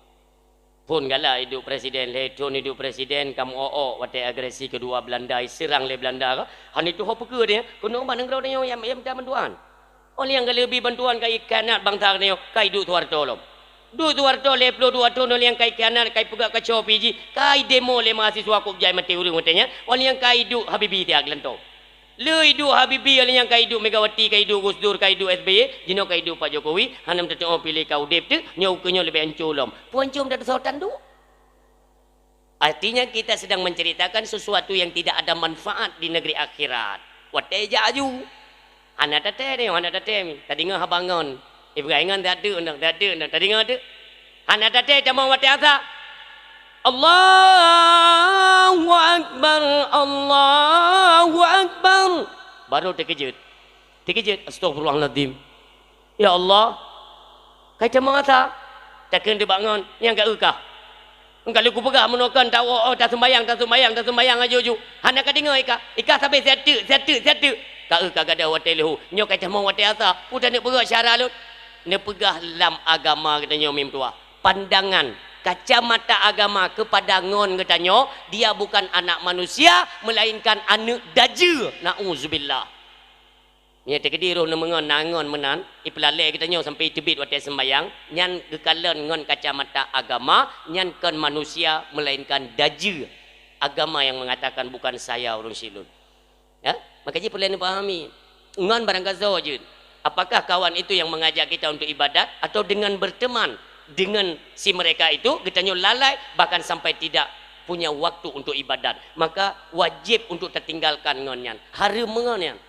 Phon galak iduek presiden, lhée thon iduek presiden, ka meu-ôk-ôk watée agresi keudua Belanda, iseurang lé Belanda ka. Hana ituho peue keu dia, keunoe bak nanggroe tanyoe nyang, nyang mita bantuan. Óh lheueh nyan ka lheueh bi bantuan ka ikhianat bansa geutanyoe, ka iduek Suharto lom. Duek Suharto lhée ploh dua thon óh lheueh nyan ka ikhianat, ka ipeugah kaco pih jih, ka idemo lé mahasiswa kok jai maté ureuëng watée nyan, óh lheueh nyan ka iduek Habibie siat geulantoe. Lheueh iduek Habibie óh lheueh nyan ka iduek Megawati, ka iduek Gus Dur, ka iduek S B Y, jinoe ka iduek Pak Jokowi, hana meuteutuoh piléh ka udeb teuh, nyoe ukeue nyoe leubeh anco lom. Peue anco meudat soe tanduek? Artinya kita sedang menceritakan sesuatu yang tidak ada manfaat di negeri akhirat. Watée jak aju. Hana taté deh, hana taté mi. Tadeungoe haba ngon. Ibrahim ngon tadeuk nang, tadeuk nang. Tadeungoe tu. Hana taté tamong watée asa. Allahu Akbar, Allahu Akbar. Baru teukeujot. Teukeujot, astagfirullahaladzim. Ya Allah, kai tamong asa, takheun teuh bak ngon, nyang ka eu kah. Engka lheueh kupeugah meunoe kon, ta-, oh, oh, taseumbayang, taseumbayang, taseumbayang aju-aju. Hana ka deungoe ikah, ikah sabe siateuk, siateuk, siateuk. Ka eu ka gadôh watée leuhu, nyoe kai tamong watée asa, peue taneuk peugah syara lôn. Neupeugah lam agama geutanyoe meutuah. Pandangan, kacamata agama kepada ngon geutanyoe, dia bukan anak manusia, melainkan aneuk dajeue. Nauzubillah. Nyan teukeudi roh neumeungon na ngon meunan, ipeulalée geutanyoe sampai iteubiet watée seumbayang, nyan geukalon ngon kacamata agama, nyan kon manusia, melainkan dajeue. Agama yang mengatakan bukan saya ureuëng syiek lôn. Ya, maka jih peureulée neupahami. Ngon barangkasoe jeuet. Apakah kawan itu yang mengajak kita untuk ibadat atau dengan berteman dengan si mereka itu, geutanyoe lalai bahkan sampai tidak punya waktu untuk ibadat. Maka wajib untuk tatinggalkan ngon nyan. Hareuem ngon nyan.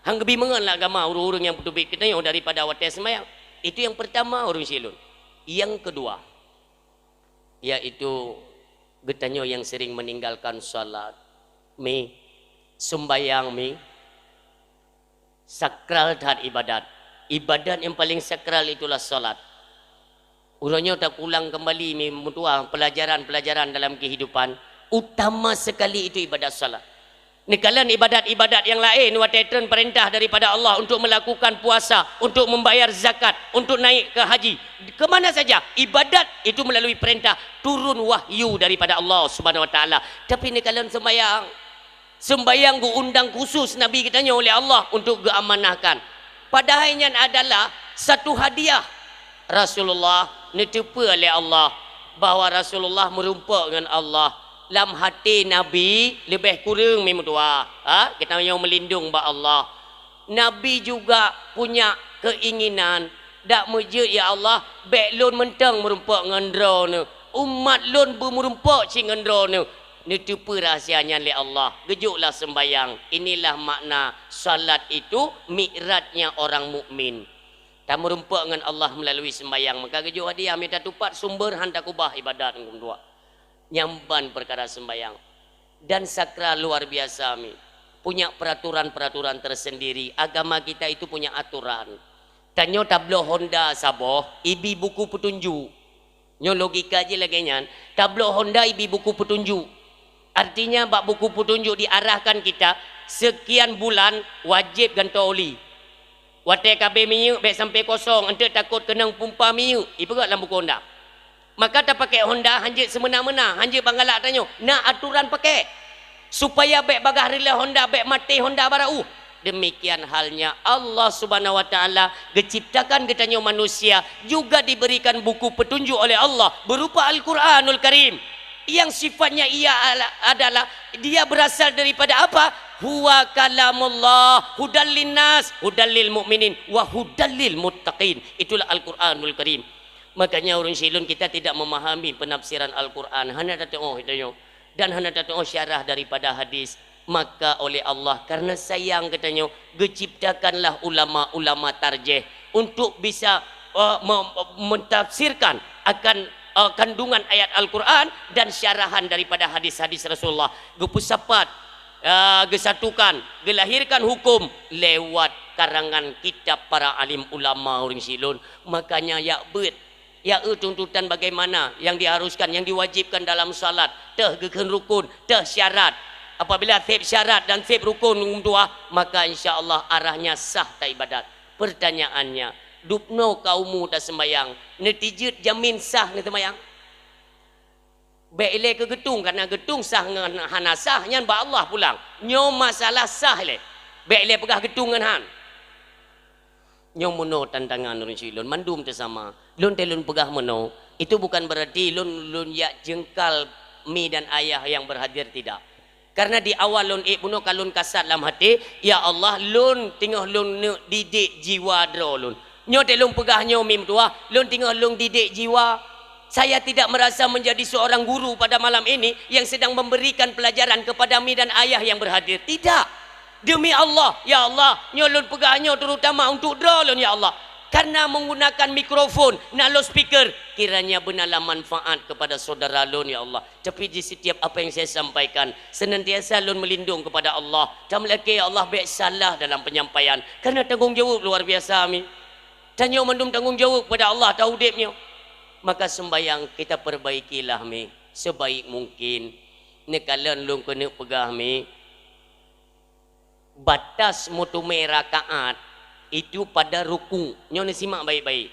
Han geubi meungon lam agama ureuëng-ureuëng nyang peuteubiet geutanyoe daripada watée seumbayang. Itu yang pertama ureuëng syiek lôn. Yang kedua, yaitu geutanyoe nyang sering meninggalkan salat, mi, seumbayang, mi. Sakral that ibadat. Ibadat yang paling sakral itulah salat. Uroe nyoe takulang kembali mi meutuah pelajaran-pelajaran dalam kehidupan, utama sekali itu ibadat salat. Neukalon ibadat-ibadat nyang laén watée treun peurintah daripada Allah untuk melakukan puasa, untuk membayar zakat, untuk naik ke haji. Ke mana saja ibadat itu melalui perintah turun wahyu daripada Allah Subhanahu Wa Taala. Tapi neukalon seumbayang, Seumbahyang geuundang khusus Nabi geutanyoe lé Allah untuk geuamanahkan. Padahai nyan adalah satu hadiah. Rasulullah neuteupeue lé Allah bahwa Rasulullah meurumpok ngon Allah. Lam até Nabi leubeh kureueng meutuah, ha? Geutanyoe meulindong bak Allah. Nabi juga punya keinginan, dak meujeuet, "Ya Allah, bék lôn mantong meurumpok ngon Droeneuh. Umat lôn beumeurumpok cit ngon Droeneuh." Neuteupeue rahsia nyan lé Allah. Geujoklah seumbahyang. Inilah makna salat itu mi'rajnya orang mukmin. Tameurumpok ngon Allah meulalu seumbahyang. Maka geujok hadiah, mita tupat sumber han takubah ibadat ngon doa. Nyang ban peukara seumbahyang. Dan sakral luar biasa mi. Punya peraturan-peraturan tersendiri. Agama kita itu punya aturan. Tanyoe tabloe honda saboh, ibi buku petunjuk. Nyoe logika jih lagée nyan, tabloe honda ibi buku petunjuk. Artinya bak buku petunjuk diarahkan kita, sekian bulan wajéb gantoe oli. Watée ka abéh minyeuk bék sampai kosong, eunteuk takot keunong pumpa minyeuk, ipeugét lam buku honda. Maka tapakée honda hanjeuet seumeunan-meunan, hanjeuet ban galak tanyoe. Na aturan pakée. Supaya bék bagaih reuloh honda, bék maté honda barô. Demikian halnya Allah Subhanahu wa Ta'ala geuciptakan geutanyoe manusia juga diberikan buku petunjuk oleh Allah berupa Al-Quranul Karim yang sifatnya ia ala- adalah dia berasal daripada apa? Huwa kalamullah hudal linnas hudal lil mu'minin wa hudal lil muttaqin. Itulah Al-Quranul Karim. Makanya ureuëng silon kita tidak memahami penafsiran Al-Quran, hana tatuoh tanyoe dan hana tatuoh syarah daripada hadis. Maka oleh Allah karena sayang geutanyoe geuciptakanlah ulama-ulama tarjih untuk bisa uh, me- mentafsirkan akan uh, kandungan ayat Al-Quran dan syarahan daripada hadis-hadis Rasulullah. Geupeusapat, uh, geusatukan, geulahirkan hukum lewat karangan kitab para alim ulama ureuëng silon. Makanya yak beuet Ya, eu tuntutan bagaimana yang diharuskan, yang diwajibkan dalam salat, teuh geukheun rukun, teuh syarat. Apabila seb syarat dan seb rukun meutuah, maka insya Allah arahnya sah taibadat. Pertanyaannya, dubnoe ka umu taseumbayang, neutijeuet jamin sah neuseumbayang? Bék ilée keu geutung, karena geutung sah ngon hana sah nyan bak Allah pulang. Nyoe masalah sah ilée. Bék ilée peugah geutung ngon han. Nyoe meunoe tantangan ureuëng syiek lôn, mandum teusama. Lôn teuh lôn peugah meunoe, itu bukan berarti lôn, lôn jak jeungkal mi dan ayah nyang berhadir, tidak. Karena di awal lôn ék bunoe ka lôn kasat lam até, "Ya Allah, lôn teungoh lôn neuk didik jiwa droe lôn." Nyoe teuh lôn peugah nyoe mi meutuah, lôn teungoh lôn didik jiwa. Saya tidak merasa menjadi seorang guru pada malam ini yang sedang memberikan pelajaran kepada mi dan ayah yang berhadir. Tidak. Demi Allah, ya Allah, nyoe lôn peugah nyoe terutama untuk droe lôn, ya Allah. Karena menggunakan mikrofon, na loudspeaker, kiranya beunalah manfaat kepada saudara lôn, ya Allah. Tapi di setiap apa yang saya sampaikan, senantiasa lôn melindung kepada Allah. Tameulakée, ya Allah, bék salah dalam penyampaian. Karena tanggung jawab luar biasa, mi. Tanyoe mandum tanggung jawab kepada Allah, taudeb nyoe. Maka sembahyang kita perbaikilah, mi, sebaik mungkin. Neukalon lôn keuneuk peugah, mi, batas meuteumé rakaat itu pada ruku. Nyoe neusimak baik-baik.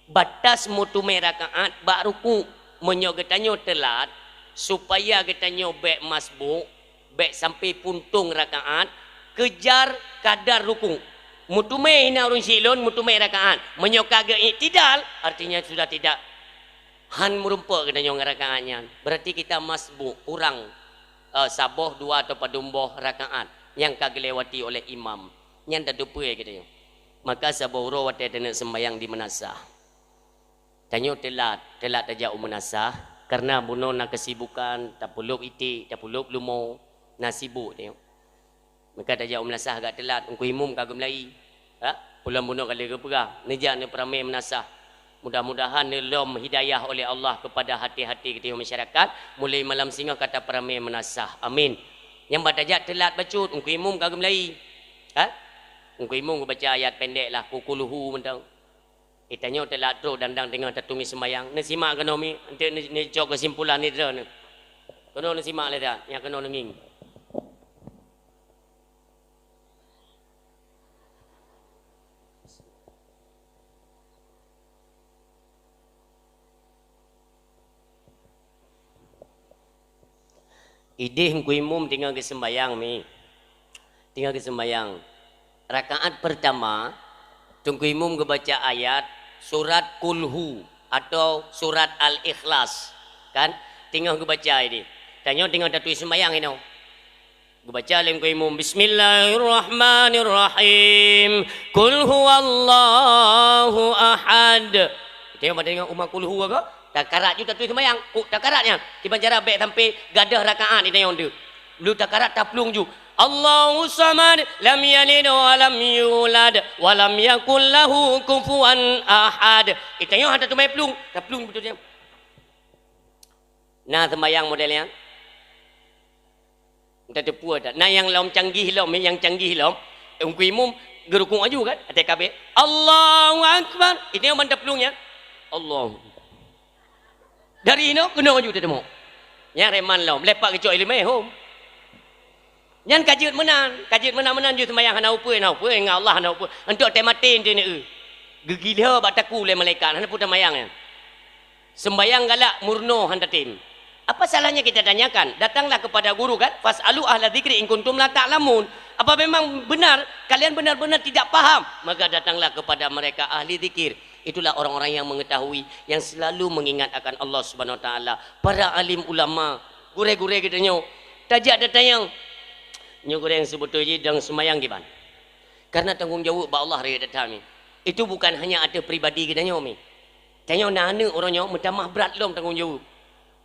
Batas meuteumé rakaat bak ruku. Meunyoe geutanyoe teulat, supaya geutanyoe bék masbuk, bék sampai puntông rakaat, kejar kadar ruku. Meuteumé hina ureuëng syiek lôn, meuteumé rakaat. Meunyoe ka geu-iktidal, artinya sudah tidak, han meurumpok geutanyoe ngon rakaat nyan. Berarti kita masbuk, kurang, eh, saboh, dua atau padum boh rakaat nyang ka geulewati oleh imam. Nyan tateupeue geutanyoe. Maka saboh uroe watée taneuk seumbahyang di meunasah. Tanyoe teulat, teulat tajak u meunasah, karena bunoe na kesibukan, tapeulob iték, tapeulob leumo, na sibuk tanyoe. Maka tajak u meunasah agak teulat, Teungku Imum ka geumeulai. Ha? Pulan bunoe ka lheueh geupeugah, neujak neupeuramé meunasah. Mudah-mudahan neulom hidayah oleh Allah kepada hati-hati geutanyoe masyarakat, mulai malam singoh ka tapeuramé meunasah. Amin. Nyang bak tajak teulat bacut, Teungku Imum ka geumeulai. Ha? Teungku Imum geubaca ayat pendek lah, Kulhuwallahu mantong. Eh, tanyoe teulat trok dan dang teungoh tatueng seumbahyang. Neusimak keunoe mi, eunteuk ne-, neucok keusimpulan nidra nyoe. Keunoe neusimak lé that, nyang keunoe neungieng. Idéh Teungku Imum teungoh geuseumbayang mi. Teungoh geuseumbayang. Rakaat peurtama, Teungku Imum geubaca ayat surat Kulhu atau surat Al-Ikhlas. Kan? Teungoh geubaca idéh. Tanyoe teungoh tatui seumbayang inoe. Geubaca lé Teungku Imum, "Bismillahirrahmanirrahim. Qul huwallahu ahad." Teungoh pada ingat uma kulhu ka? Takarat ju tatui seumbayang. Kok takarat nyan? Kiban cara bèk sampai gadôh rakaat di tanyoe tu. Lu takarat taplueng ju. "Allahu samad, lam yalid wa lam yulad, wa lam yakul lahu kufuwan ahad." Di tanyoe hana teumai plueng, taplueng beutôi nyan. Na seumbayang model nyan? Teupeue that. Na nyang lom canggih lom, nyang canggih lom. Teungku Imum geurukuk aju kan? Até kabeh. Allahu Akbar. Ini yang mantap plueng nyan. Allah. Dari inoe keunoe aju teudeungoe. Nyang reman lom, lepak geucok ileumèe hom. Nyan ka jeuet meunan, ka jeuet meunan-meunan jeuet seumbayang hana upeue, hana upeue ngon Allah hana upeue. Entok teuh maté teuh neu. Geugila bak takue lé malaikat, hana peue teumayang nyan. Sembayang galak murno han tatem. Apa salahnya kita tanyakan? Datanglah kepada guru kan? "Fas'alu ahla dzikri in kuntum la ta'lamun." Apa memang benar kalian benar-benar tidak paham? Maka datanglah kepada mereka ahli zikir. Itulah orang-orang yang mengetahui, yang selalu mengingat akan Allah Subhanahu Wa Taala. Para alim ulama, gurèe-gurèe geutanyoe, tajak tatanyong. Nyoe gurèe nyang seubeutôi jih dong seumayang kiban. Karena tanggong jaweueb bak Allah raya that-that mi. Itu bukan hanya ateueh pribadi geutanyoe mi. Tanyoe na aneuk uroe nyoe meutamah brat lom tanggong jaweueb.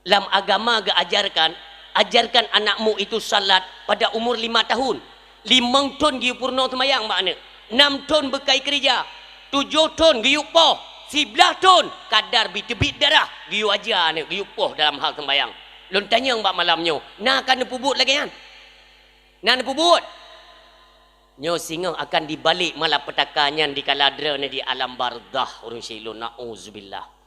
Lam agama geuajarkan, ajarkan anakmu itu salat pada umur lima tahun. Limong thon geuyue purno seumayang bak aneuk. Nam thon beukai keurija. Tujoh thon geuyue poh. Siblaih thon kadar bi teubiet darah geuyue aja aneuk geuyue poh dalam hal seumayang. Lôn tanyong bak malam nyoe, na ka neupeubuet lagèe nyan? Na neupeubuet? Nyoe singoh akan dibalek malapetaka nyan dikala droeneuh di alam barzakh ureueng syik lôn, na'udzubillah.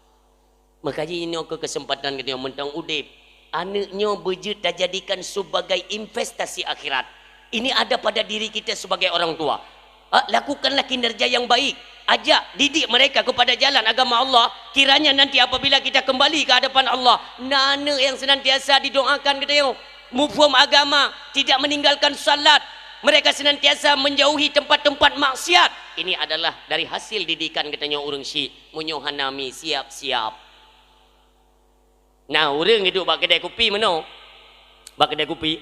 Maka jinoe keu keuseumpatan geutanyoe mantong udeb. Aneuk nyoe beujeuet tajadikan sebagai investasi akhirat. Ini ada pada diri kita sebagai orang tua. Ha, lakukanlah kinerja yang baik. Ajak, didik mereka kepada jalan agama Allah. Kiranya nanti apabila kita kembali ke hadapan Allah, na aneuk nyang senantiasa didoakan geutanyoe. Muphom agama, tidak meninggalkan salat. Mereka senantiasa menjauhi tempat-tempat maksiat. Ini adalah dari hasil didikan geutanyoe ureueng syik. Meunyoe hana mi, siap-siap. Nah, ureueng hidup bak keudè kupi meunoe. Bak keudè kupi.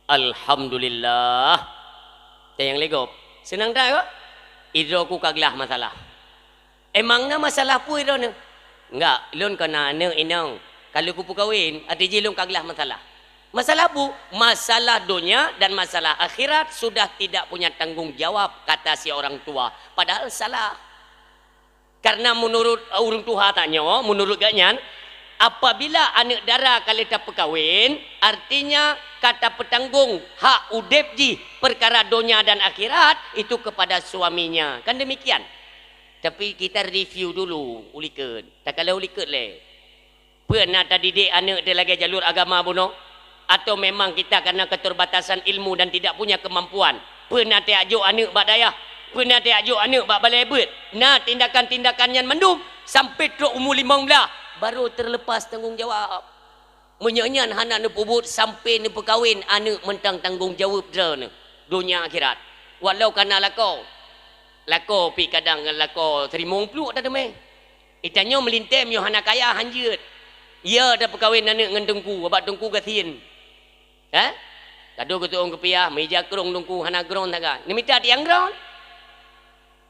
Alhamdulillah. Tanyong lé gob. Seunang that kah? Idroe ku ka glah masalah. Emang na masalah peue droeneuh? Enggak, lôn ka na aneuk inong. Ka lheueh kupeukawen, até jih lôn ka glah masalah. Masalah peue? Masalah donya dan masalah akhirat sudah tidak punya tanggung jawab, kata si orang tua. Padahal salah. Karena menurut ureueng tuha tanyoe, menurut gobnyan, apabila aneuk dara ka lheueh tapeukawen, artinya ka tapeutanggong hak udeb jih, perkara donya dan akhirat, itu kepada suaminya. Kan demikian? Tapi kita review dulu ulikot. Takalon ulikot lé. Peue na tadidik aneuk teuh lagèe jalur agama bunoe? Atau memang kita karena keterbatasan ilmu dan tidak punya kemampuan? Peue na tajok aneuk bak dayah? Peue na tajok aneuk bak balè beuet? Na tindakan-tindakan nyan mandum sampai trok umu limong blaih baru terlepas tanggung jawab. Meunyoe nyan hana neupeubuet sampai neupeukawen aneuk mantong tanggung jawab droeneuh donya akhirat. Walau ka na lakoe. Lakoe pih kadang ngon lakoe teurimong pluek tateumé. Geutanyoe meulintèe meunyoe hana kaya han jeuet. Yo tapeukawen aneuk ngon teungku, abak teungku gasien. Hah? Kado geutu'ong keupiah, meuija krông teungku hana grôn sagai. Neumita tiang grôn.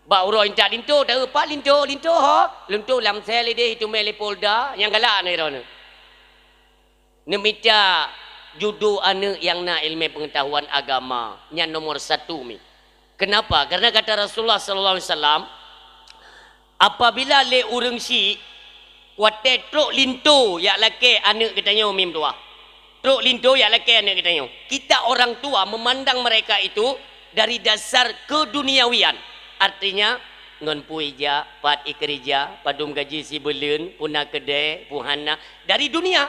Bak uroe intat linto, taeu pat linto, linto ho. Linto lam sel idéh iteumé lé Polda, nyang galak na droeneuh. Neumita judo aneuk nyang na ileumèe peungeutahuan agama, nyan nomor satu mi. Kenapa? Karena kata Rasulullah sallallahu alaihi wasallam, apabila lé ureueng syik watèe trok linto jak lakèe aneuk geutanyoe mi meutuwah. Trok linto jak lakèe aneuk geutanyoe. Kita orang tua memandang mereka itu dari dasar keduniawian. Artinya, ngon peue ija, pat ikeurija, padum gaji sibuleuen, peue na keudè, peue hana. Dari dunia.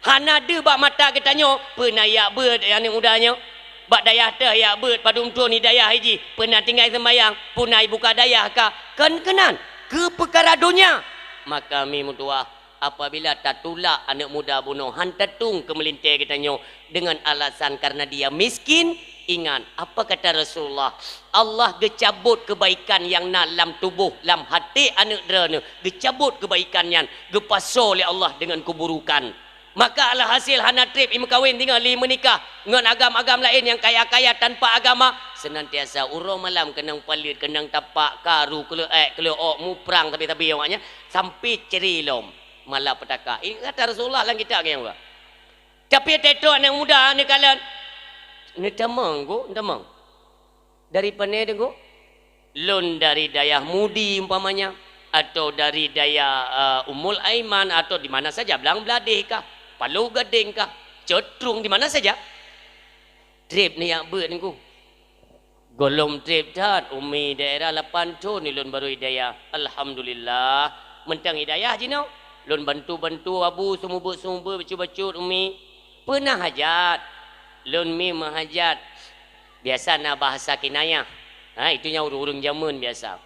Hana deuh bak mata geutanyoe, peue na jak beuet aneuk muda nyoe. Bak dayah teuh jak beuet, padum thon di dayah jih, peue na tinggai seumbayang, peue na jibuka dayah ka. Kon keunan, keu peukara donya. Maka mi meutuwah, Apabila tatulak aneuk muda bunoe, han tatueng keu meulintée geutanyoe deungon alasan karena dia miskin, ingat, apa kata Rasulullah? Allah geucabot keubaikan nyang na lam tuboh, lam até aneuk droeneuh, geucabot keubaikan nyan, geupasoe lé Allah deungon keuburukan. Maka alhasil hana treb imeukawen, tinggai lé meunikah ngon agam-agam laén nyang kaya-kaya tanpa agama, seunantiasa uroe malam keunong paleuet, keunong tapak, karu, kleuek, kleuok, muprang sabe-sabe awaknyan, sampai cre lom, malapetaka. Ini kata Rasulullah lam kitab nyang ba. Tapi teutôk aneuk muda neukalon, neutamong, Teungku, neutamong. Dari pane, Teungku? Lôn dari dayah Mudi umpamanya, atau dari dayah, eh, Ummul Aiman, atau di mana saja, Blang Bladeh kah, Palo Gadeng kah, Cot Trueng, di mana saja. Treb neujak beuet, Teungku. Gohlom treb that, Umi daerah lapan thon lôn baru hidayah. Alhamdulillah, mantong hidayah jinoe. Lôn bantu-bantu abu seumeubeuet-seumeubeuet, bacut-bacut Umi. Peue na hajat? Lôn mi meuhajat. Biasa na bahasa kinayah. Ha, itu nyan ureuëng-ureuëng jameun biasa.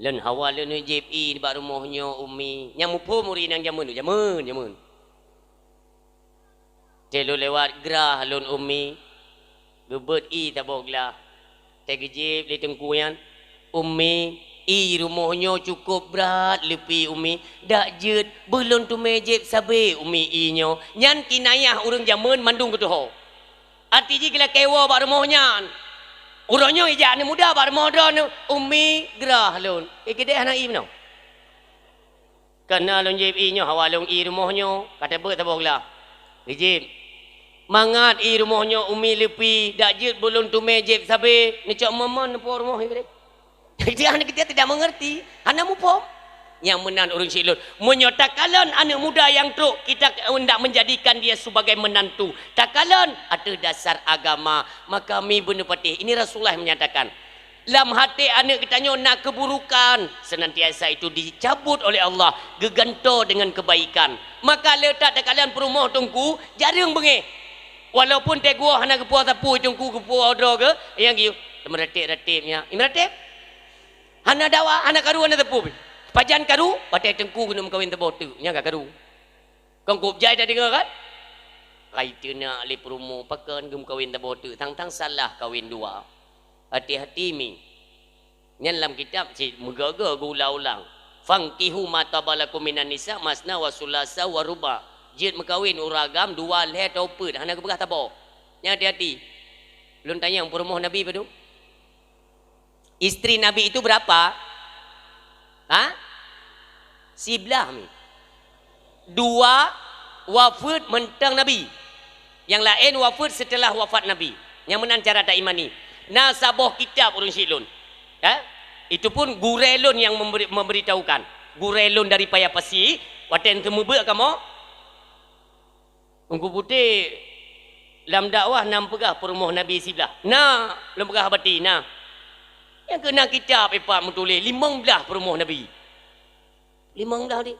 Lôn hawa lôn jieb ié bak rumoh nyoe, Umi. Nyang muphom ureuëng inong jameun, jameun, jameun. Teuh lôn lewat grah lôn, Umi. Geubeuet ié saboh glah. Teuh geujieb lé teungku nyan, Umi, ié rumoh nyoe cukup brat leupie, Umi. Dak jeuet, beu lôn teumé jieb sabe, Umi, ié nyoe. Nyan kinayah ureuëng jameun mandum geutuho. Arti jih geulakée woe bak rumoh nyan. Uroe nyoe ijak aneuk muda bak rumoh droeneuh, Umi, grah lôn. Eh, keudeh hana ié meunoe. Kana lôn jieb ié nyoe, hawa lôn ié rumoh nyoe, ka teubeuet saboh glah. Geujieb. Mangat ié rumoh nyoe, Umi, leupie, dak jeuet beu lôn teumé jieb sabe, neucok mon-mon neupo rumoh ié keudeh. Jadi, aneuk kita tidak mengerti, hana muphom. Nyang meunan ureuëng syiek lôn. Meunyoe takalon aneuk muda nyang trok, kita hendak menjadikan dia sebagai menantu. Takalon ateueh dasar agama, maka mi beuneupatéh. Ini Rasulullah menyatakan, lam até aneuk geutanyoe na keuburukan, senantiasa itu dicabut oleh Allah, geugantoe dengan kebaikan. Maka le that takalon peurumoh teungku, jareueng beungéh. Walaupun teungoh hana geupuasa pui teungku, geupuasa droe geuh, nyang geuh, meuratéb-ratéb nyan. Meuratéb? Hana dawa, hana karu, hana teupeu. Pajan karu, watée teungku keuneuk meukawen saboh teuk, nyan ka karu. Kon kop jai tadeungoe kan? Kai teunak lé peurumoh pakon geumeukawen saboh teuk, tang-tang salah kawen dua. Hati-hati mi. Nyan lam kitab cit meugaga geuulang-ulang. "Fankihu ma taba lakum minan nisa masna wa sulasa wa ruba." Jeuet meukawen ureuëng agam dua, lhée, atawa peuet, hana geupeugah saboh. Nyan hati-hati. Lôn tanyong peurumoh Nabi padum? Istri Nabi itu berapa? Ha? Siblah mi. Dua wafeuet mantong Nabi. Nyang laén wafeuet seuteulah wafat Nabi. Nyang meunan cara taimani. Na saboh kitab ureuëng syiek lôn. Ya? Itu pun gurée lôn nyang memberi, memberitahukan. Gurée lôn dari Paya Pasi, watée teumeubeuet kamoe, Teungku Putéh, lam dakwah na meupeugah peurumoh Nabi siblah. Na, lôn peugah bati, na. Nyang keunan kitab ipat meutuléh limong blaih peurumoh Nabi. Limong blaih di.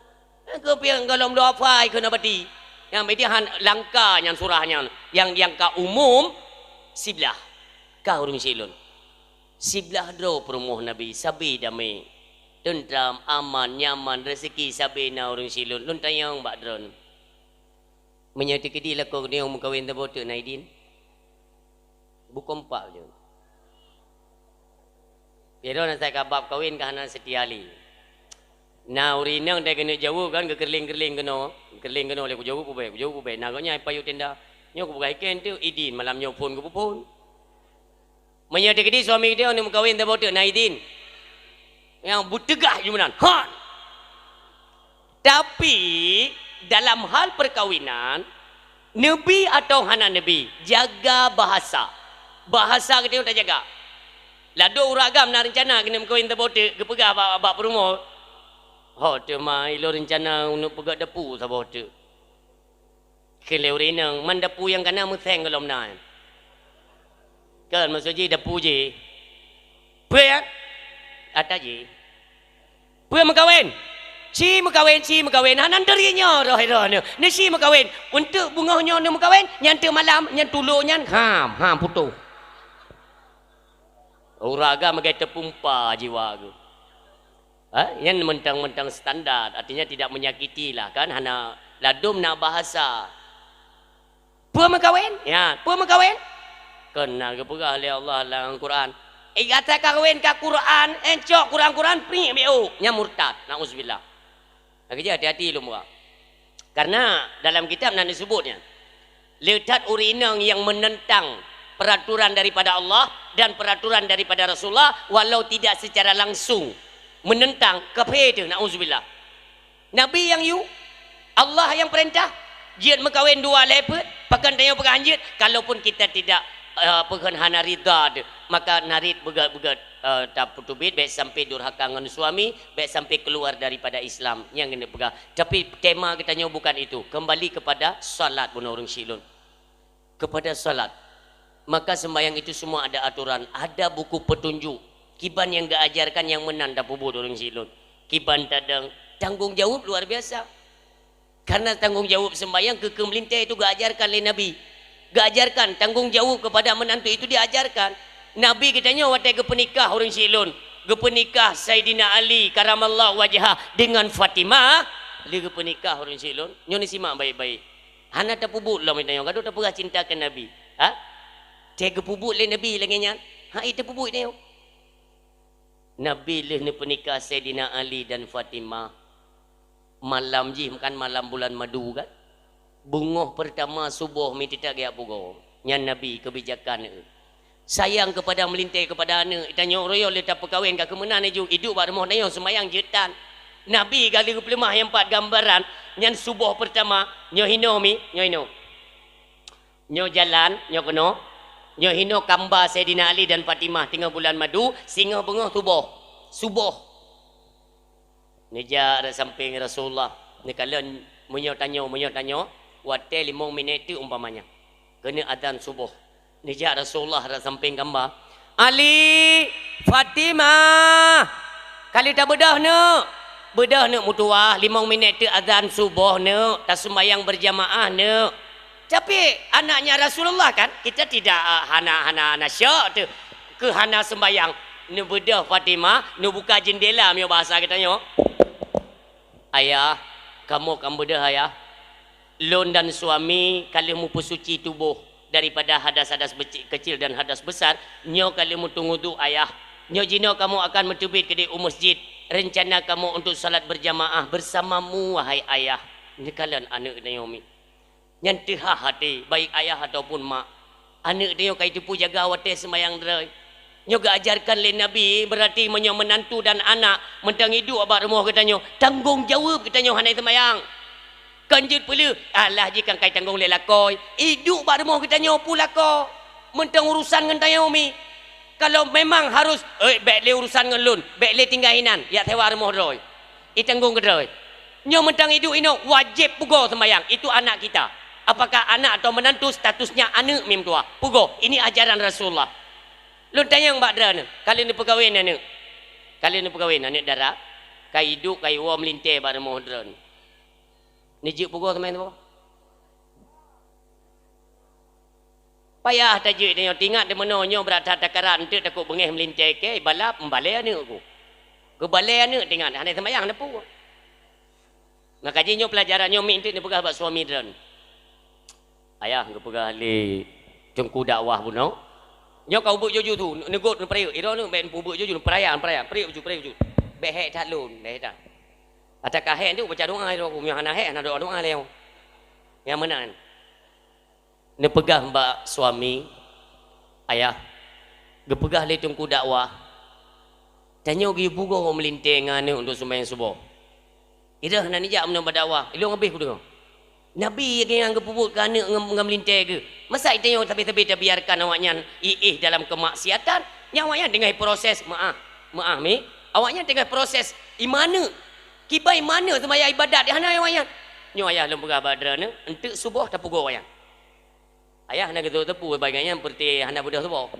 Nyang keu piang golom dua fai keunan bati. Nyang beda han langka nyan surah nyan. Nyang, nyang ka umum siblah. Ka ureuëng syiek lôn. Siblah droe peurumoh Nabi, sabe damé. Teuntram, aman, nyaman, rezeki sabe na ureuëng syiek lôn. Lôn tanyong bak droeneuh. Meunyoe teukeudi lakoe geutanyoe meukawen saboh teuk na idin? Bukon pak je. Piro na sai ka bab kawen ka hana seutia lé. Na ureuëng inong dai keuneuk jaweueb kan, geukeureuleng-keureuleng keunoe, geukeureuleng keunoe lé kujaweueb ubé, kujaweueb ubé. Na geuh nyan payoh tenda. Nyoe kubeugaih kén teuk idin, malam nyoe phon geupeuphon. Meunyoe teukeudi suami geutanyoe neuk meukawen saboh teuk na idin, nyang beuteugah jih meunan, han! Tapi, dalam hal perkawinan, neubi atawa hana neubi, jaga bahasa. Bahasa geutanyoe tajaga. Ladôm ureuëng agam na reuncana keuneuk meukawen saboh teuk, geupeugah bak, bak peurumoh, "Ho teuma ilôn reuncana neuk peugöt dapu saboh teuk." Kheun lé ureuëng inong, man dapu nyang kana meuséng gohlom na. Kan maksud jih dapu jih. Peue ya? Ata jih. Peue meukawen? Ci meukawen, ci meukawen. Hana neuturi nyoe roh-roh nyoe. Neuci meukawen. Untuk beungoh nyoe neumeukawen, nyan teuk malam, nyan tulo nyan, ham, ham, putôh. Ureuëng agam meugai teupumpa jiwa geuh. Ha? Nyan mantong-mantong standar, artinya tidak menyakiti lah kan, hana ladom na bahasa. Peue meukawen? Ya, peue meukawen? Kon na geupeugah lé Allah lam Quran. Eh, gata kawen ka Quran, eh, cok Quran-Quran, priek B O. Nyan murtad. Nauzubillah. Lagèe jih hati-hati lôn buka. Karena dalam kitab na disebut nyan, le that ureueng inong nyang menentang peraturan daripada Allah dan peraturan daripada Rasulullah, walau tidak secara langsung menentang, kafé teuh, nauzubillah. Nabi nyang yue, Allah nyang peurintah, jeuet meukawen dua lhèe peuet, pakon tanyoe peugah han jeuet, kalaupun kita tidak, eh, pakon hana ridha teuh, maka narit beugèt-beugèt, eh, tapeuteubiet, bèk sampai durhaka ngon suami, bèk sampai keluar daripada Islam. Nyang keuneuk peugah. Tapi tema geutanyoe bukan itu. Kembali kepada salat bunoe ureueng syik lôn. Kepada salat. Maka sembahyang itu semua ada aturan, ada buku petunjuk. Kiban nyang geuajarkan nyang meunan tapeubuet ureueng syik lôn. Kiban tadong, tanggung jaweueb luar biasa. Karena tanggung jaweueb sembahyang keu, keu meulintèe itu geuajarkan lé Nabi. Geuajarkan tanggung jaweueb kepada menantu itu diajarkan. Nabi geutanyoe watèe geupeunikah ureueng syik lôn, geupeunikah Saidina Ali karamallahu wajhah dengan Fatimah, lé geupeunikah ureueng syik lôn. Nyoe neusimak baik-baik. Hana tapeubuet lom tanyoe, gadôh tapeugah cinta keu Nabi. Ha? Teuh geupeubuet lé Nabi lagèe nyan. Ha, i tapeubuet tanyoe. Nabi lheueh neupeunikah Saidina Ali dan Fatimah, malam jih kan malam bulan madu kan? Beungoh peurtama suboh mi teutak geujak pugoe. Nyan Nabi keubijakan. Sayang kepada meulintèe kepada aneuk, tanyoe royong lé tapeukawen ka keu meunan aju, iduek bak rumoh tanyoe seumayang jeuet tan. Nabi ka lheueh geupeuleumah nyang pat gambaran, nyan suboh peurtama, nyoe hinoe mi, nyoe hinoe. Nyoe jalan, nyoe keunoe. Nyoe hinoe kamba Saidina Ali dan Fatimah teungoh bulan madu, singoh beungoh suboh. Suboh. Neujak rot sampéng Rasulullah, neukalon meunyoe tanyoe, meunyoe tanyoe, watèe limong minèt teuk umpamanya. Keuneuk azan suboh. Neujak Rasulullah rot sampéng kamba, "Ali, Fatimah, ka lheueh tabeudôh neuk? Beudôh neuk meutuwah, limong minèt teuk azan suboh neuk, taseumayang beurjamaah neuk." Tapi anaknya Rasulullah kan, kita tidak, ah, hana, hana, hana syok teuh keu hana seumbayang. Neubeudôh Fatimah, neubuka jeundela meunyoe bahasa geutanyoe. "Ayah, kamoe ka beudôh, Ayah. Lôn dan suami ka lheueh meupeusuci tuboh daripada hadas-hadas beci-, kecil dan hadas besar. Nyoe ka lheueh meuteungudu, Ayah. Nyoe jinoe kamoe akan meuteubiet keudéh u masjid. Rencana kamoe untuk salat berjamaah bersamamu, wahai Ayah." Neukalon aneuk tanyoe mi. Nyan teuhah até, baik ayah ataupun mak. Aneuk tanyoe ka jiteupeue jaga watèe seumayang droe. Nyoe geuajarkan lé Nabi, beurati meunyoe meunantu dan anak mantong iduek bak rumoh geutanyoe, tanggong jaweueb geutanyoe hana seumayang. Kon jeuet peuleueh, alah jih kan ka jitanggong lé lakoe. Iduek bak rumoh geutanyoe peue lakoe? Mantong urusan ngon tanyoe mi. Kalau memang harus, "Eh, bèk lé urusan ngon lôn, bèk lé tinggai inan, jak sewa rumoh droe." Itanggong keudroe. Nyoe mantong iduek inoe wajéb pugoe seumbayang, itu anak kita. Apakah anak atau menantu statusnya aneuk mi meutuwah? Pugoe, ini ajaran Rasulullah. Lôn tanyong bak droeneuh, ka lheueh neupeukawen aneuk? Ka lheueh neupeukawen aneuk dara? Ka iduek, ka iwoe meulintèe bak rumoh droeneuh. Neujeuet pugoe seumbayang saboh? Payah tajeuet tanyoe, teuingat dimeunoe nyoe brat that takarat, eunteuk takot beungèh meulintèe kèe, balap, meubalèe aneuk ku. Geubalèe aneuk teuingat, hana seumayang neupue. Maka jih nyoe peulajaran nyoe, mi eunteuk neupeugah bak suami droeneuh. Ayah geupeugah lé teungku dakwah bunoe. Nyoe ka ubeuek juju tu, neugot neupeurayeuk. Droeneuh bèk neupeubeuek juju, neupeuraya, neupeuraya, peurayeuk baju, peurayeuk baju. Bèk hék that lôn, bèk hék that. Ata ka hék tu baca doa droe ku, meunyoe hana hék, hana doa-doa lé. Nyang meunan. Neupeugah bak suami, "Ayah, geupeugah lé teungku dakwah, tanyoe geuyue pugoe meulintèe ngon aneuk untuk seumayang suboh. Ireuh hana neujak meunyoe bak dakwah, ilôn habéh kudeungoe. Nabi nyang geupeubuet keu aneuk ngon, ngon meulintèe geuh. Masa tanyoe sabe-sabe tabiarkan awaknyan i-, éh dalam keumaksiatan? Nyan awaknyan teungoh proses, meu'ah, meu'ah mi. Awaknyan teungoh proses iman aneuk. Kiban iman aneuk seumayang ibadat hana awaknyan." Nyoe ayah lôn peugah bak droeneuh, eunteuk suboh tapugoe awaknyan. Ayah hana geuteupeue, bak nyan peureuté hana beudôh suboh.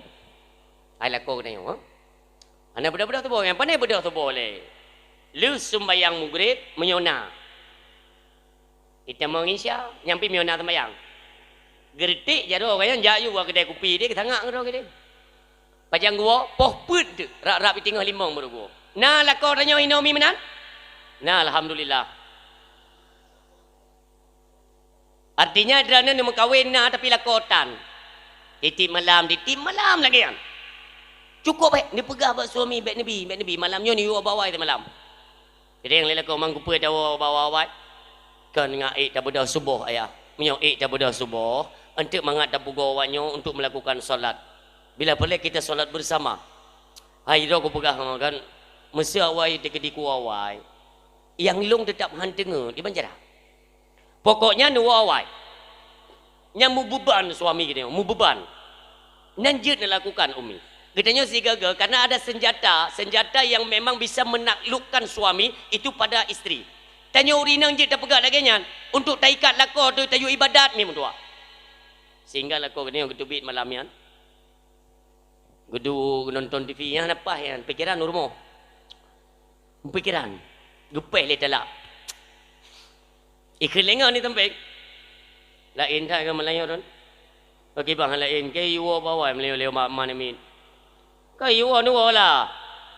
Hai lakoe geutanyoe, ha? Hana beudôh-beudôh suboh, nyang pané beudôh suboh lé. Lheueh sumbayang Maghrib meunyoe na. Itamong Isya, nyan pih meunyoe na sumbayang. Geureutèk jaroe gobnyan jak yue u keudè kupi deh, geusangak ngon droe keudè. Pajan geuwoe, poh peuet teuk, rab-rab i teungoh limong baru geuwoe. Na lakoe tanyoe inoe mi meunan? Na, alhamdulillah. Artinya, droeneuh neumeukawen na, tapi lakoe tan. Tiep-tiep malam, tiep-tiep malam lagèe nyan. Cukôp, eh, neupeugah bak suami, "Bèk neubi, bèk neubi, malam nyoe neuyue bak awai teumalam." Keudéh lé lakoe, "Mang keupeue tawoe bak awai?" "Kon ngat ék tabeudôh suboh, Ayah. Meunyoe ék tabeudôh suboh, eunteuk mangat tapeugoe awak nyoe untuk melakukan salat. Bila peureulèe kita salat bersama." Hai, droe kupeugah, kan, meuseu awai teukeudi kuwoe awai, nyang lôn teutap han teungeut, kiban cara. Pokoknya neuwoe awai. Nyan meubeban suami geutanyoe, meubeban. Nyan jeuet neulakukan, Umi. Geutanyoe sigaga, karena ada senjata, senjata yang memang bisa menaklukkan suami itu pada istri. Tanyoe ureueng inong jeuet tapeugah lagèe nyan, untuk taikat lakoe tu tayue ibadat mi meutuah. Sehingga lakoe geutanyoe geuteubiet malam nyan. Geuduek nonton T V, nyan na paih nyan, pikeran u rumoh. Pikeran. Geupèh lé talak. Ikheun lé ngon ni teumpéng. Laén that keu meulayeue rôn. Bagi bang laén, keu iwoe bak awai meulayeue lé mak, mak namiet. Keu iwoe neuwoe lah.